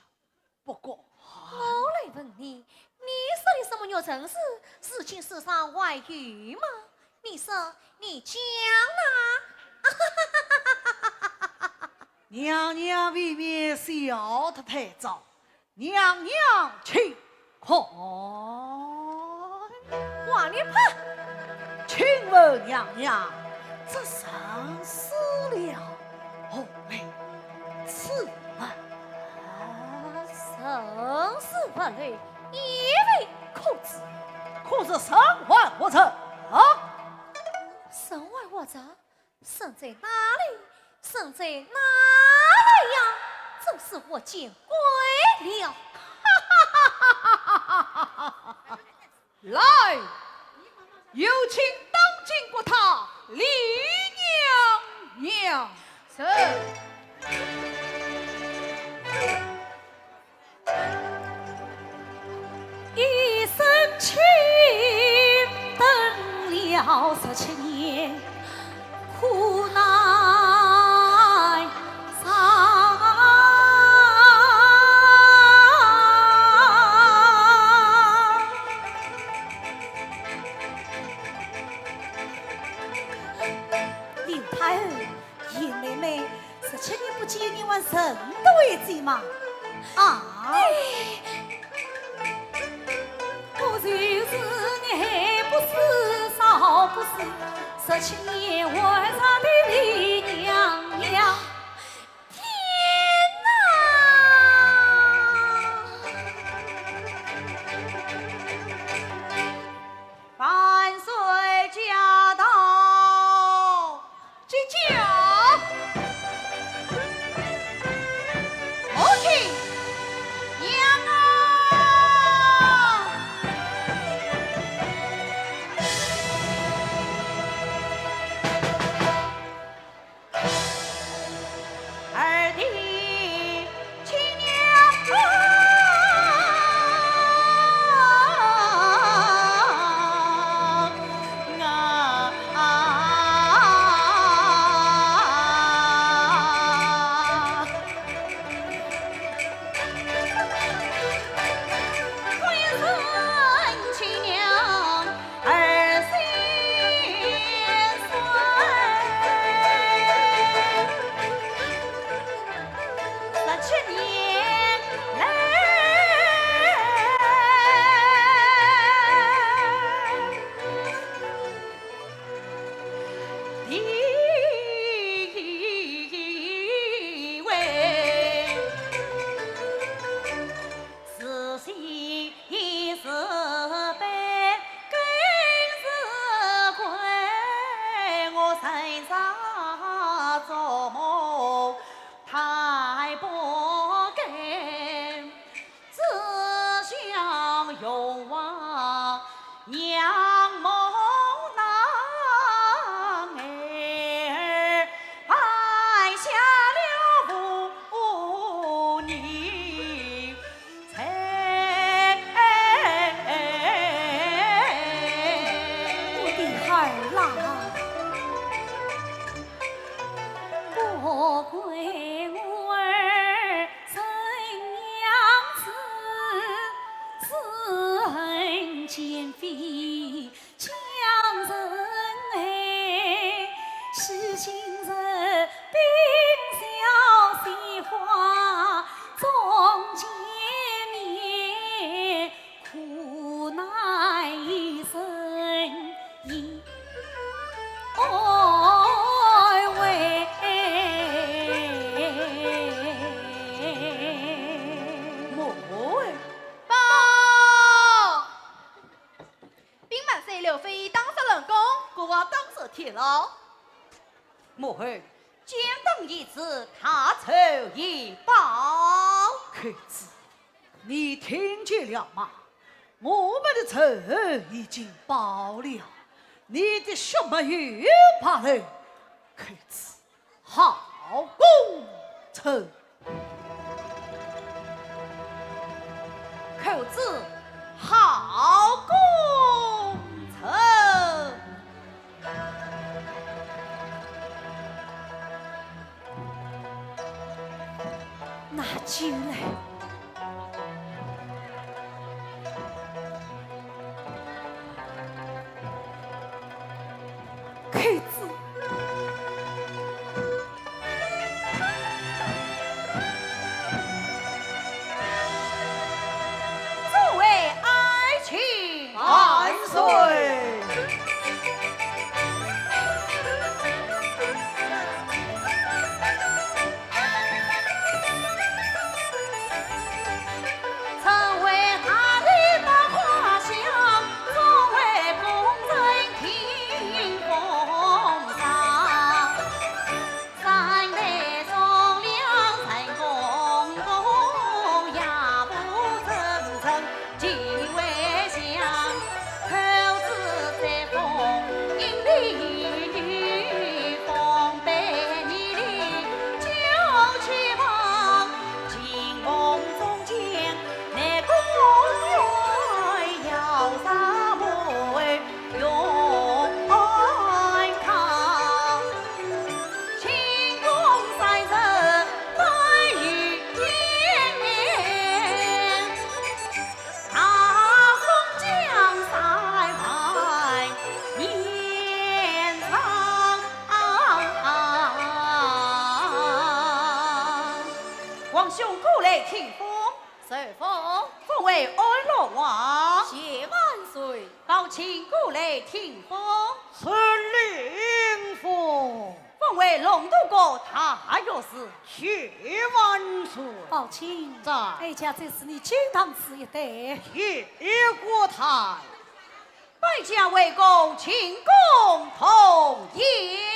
不敢。我来问你，你说的什么玉宸事，如今世上还有吗？你说，你讲啊！娘娘未免笑得太早，娘娘请看。王令伯！请问娘娘，这宸事了何为？ 此物。宸事物来，一位可知？可是身患何症？身患何症？身在哪里？身在哪里呀？真是活见鬼了！来，有请当今国太李娘娘。是。一身轻，等了十七年， 苦难上。刘太后，严妹妹，十七年不见，你还认得为姐吗？啊？哎， 我就是你还不是少不是，十七年还上的李娘娘。天哪！万岁驾到！ 见驾！母亲，娘啊！二弟， 亲娘啊！我的孩儿啊！母后。报！兵马司令刘飞打杀冷宫，国王打杀天牢。母后， 将等一子，大仇已报。寇珠，你听见了吗？我们的仇已经报了，你的血没有白流。寇珠，好功臣。寇珠，好功臣。 那他进来。 开子。诸位爱卿。万岁。 皇兄过来听封。 受封。封为安乐王。谢万岁。包卿过来听封。承领封。封为龙都阁大学士。谢万岁。包卿。在。哀家这是你金堂子一对。谢国太。 摆驾回宫，庆功同宴。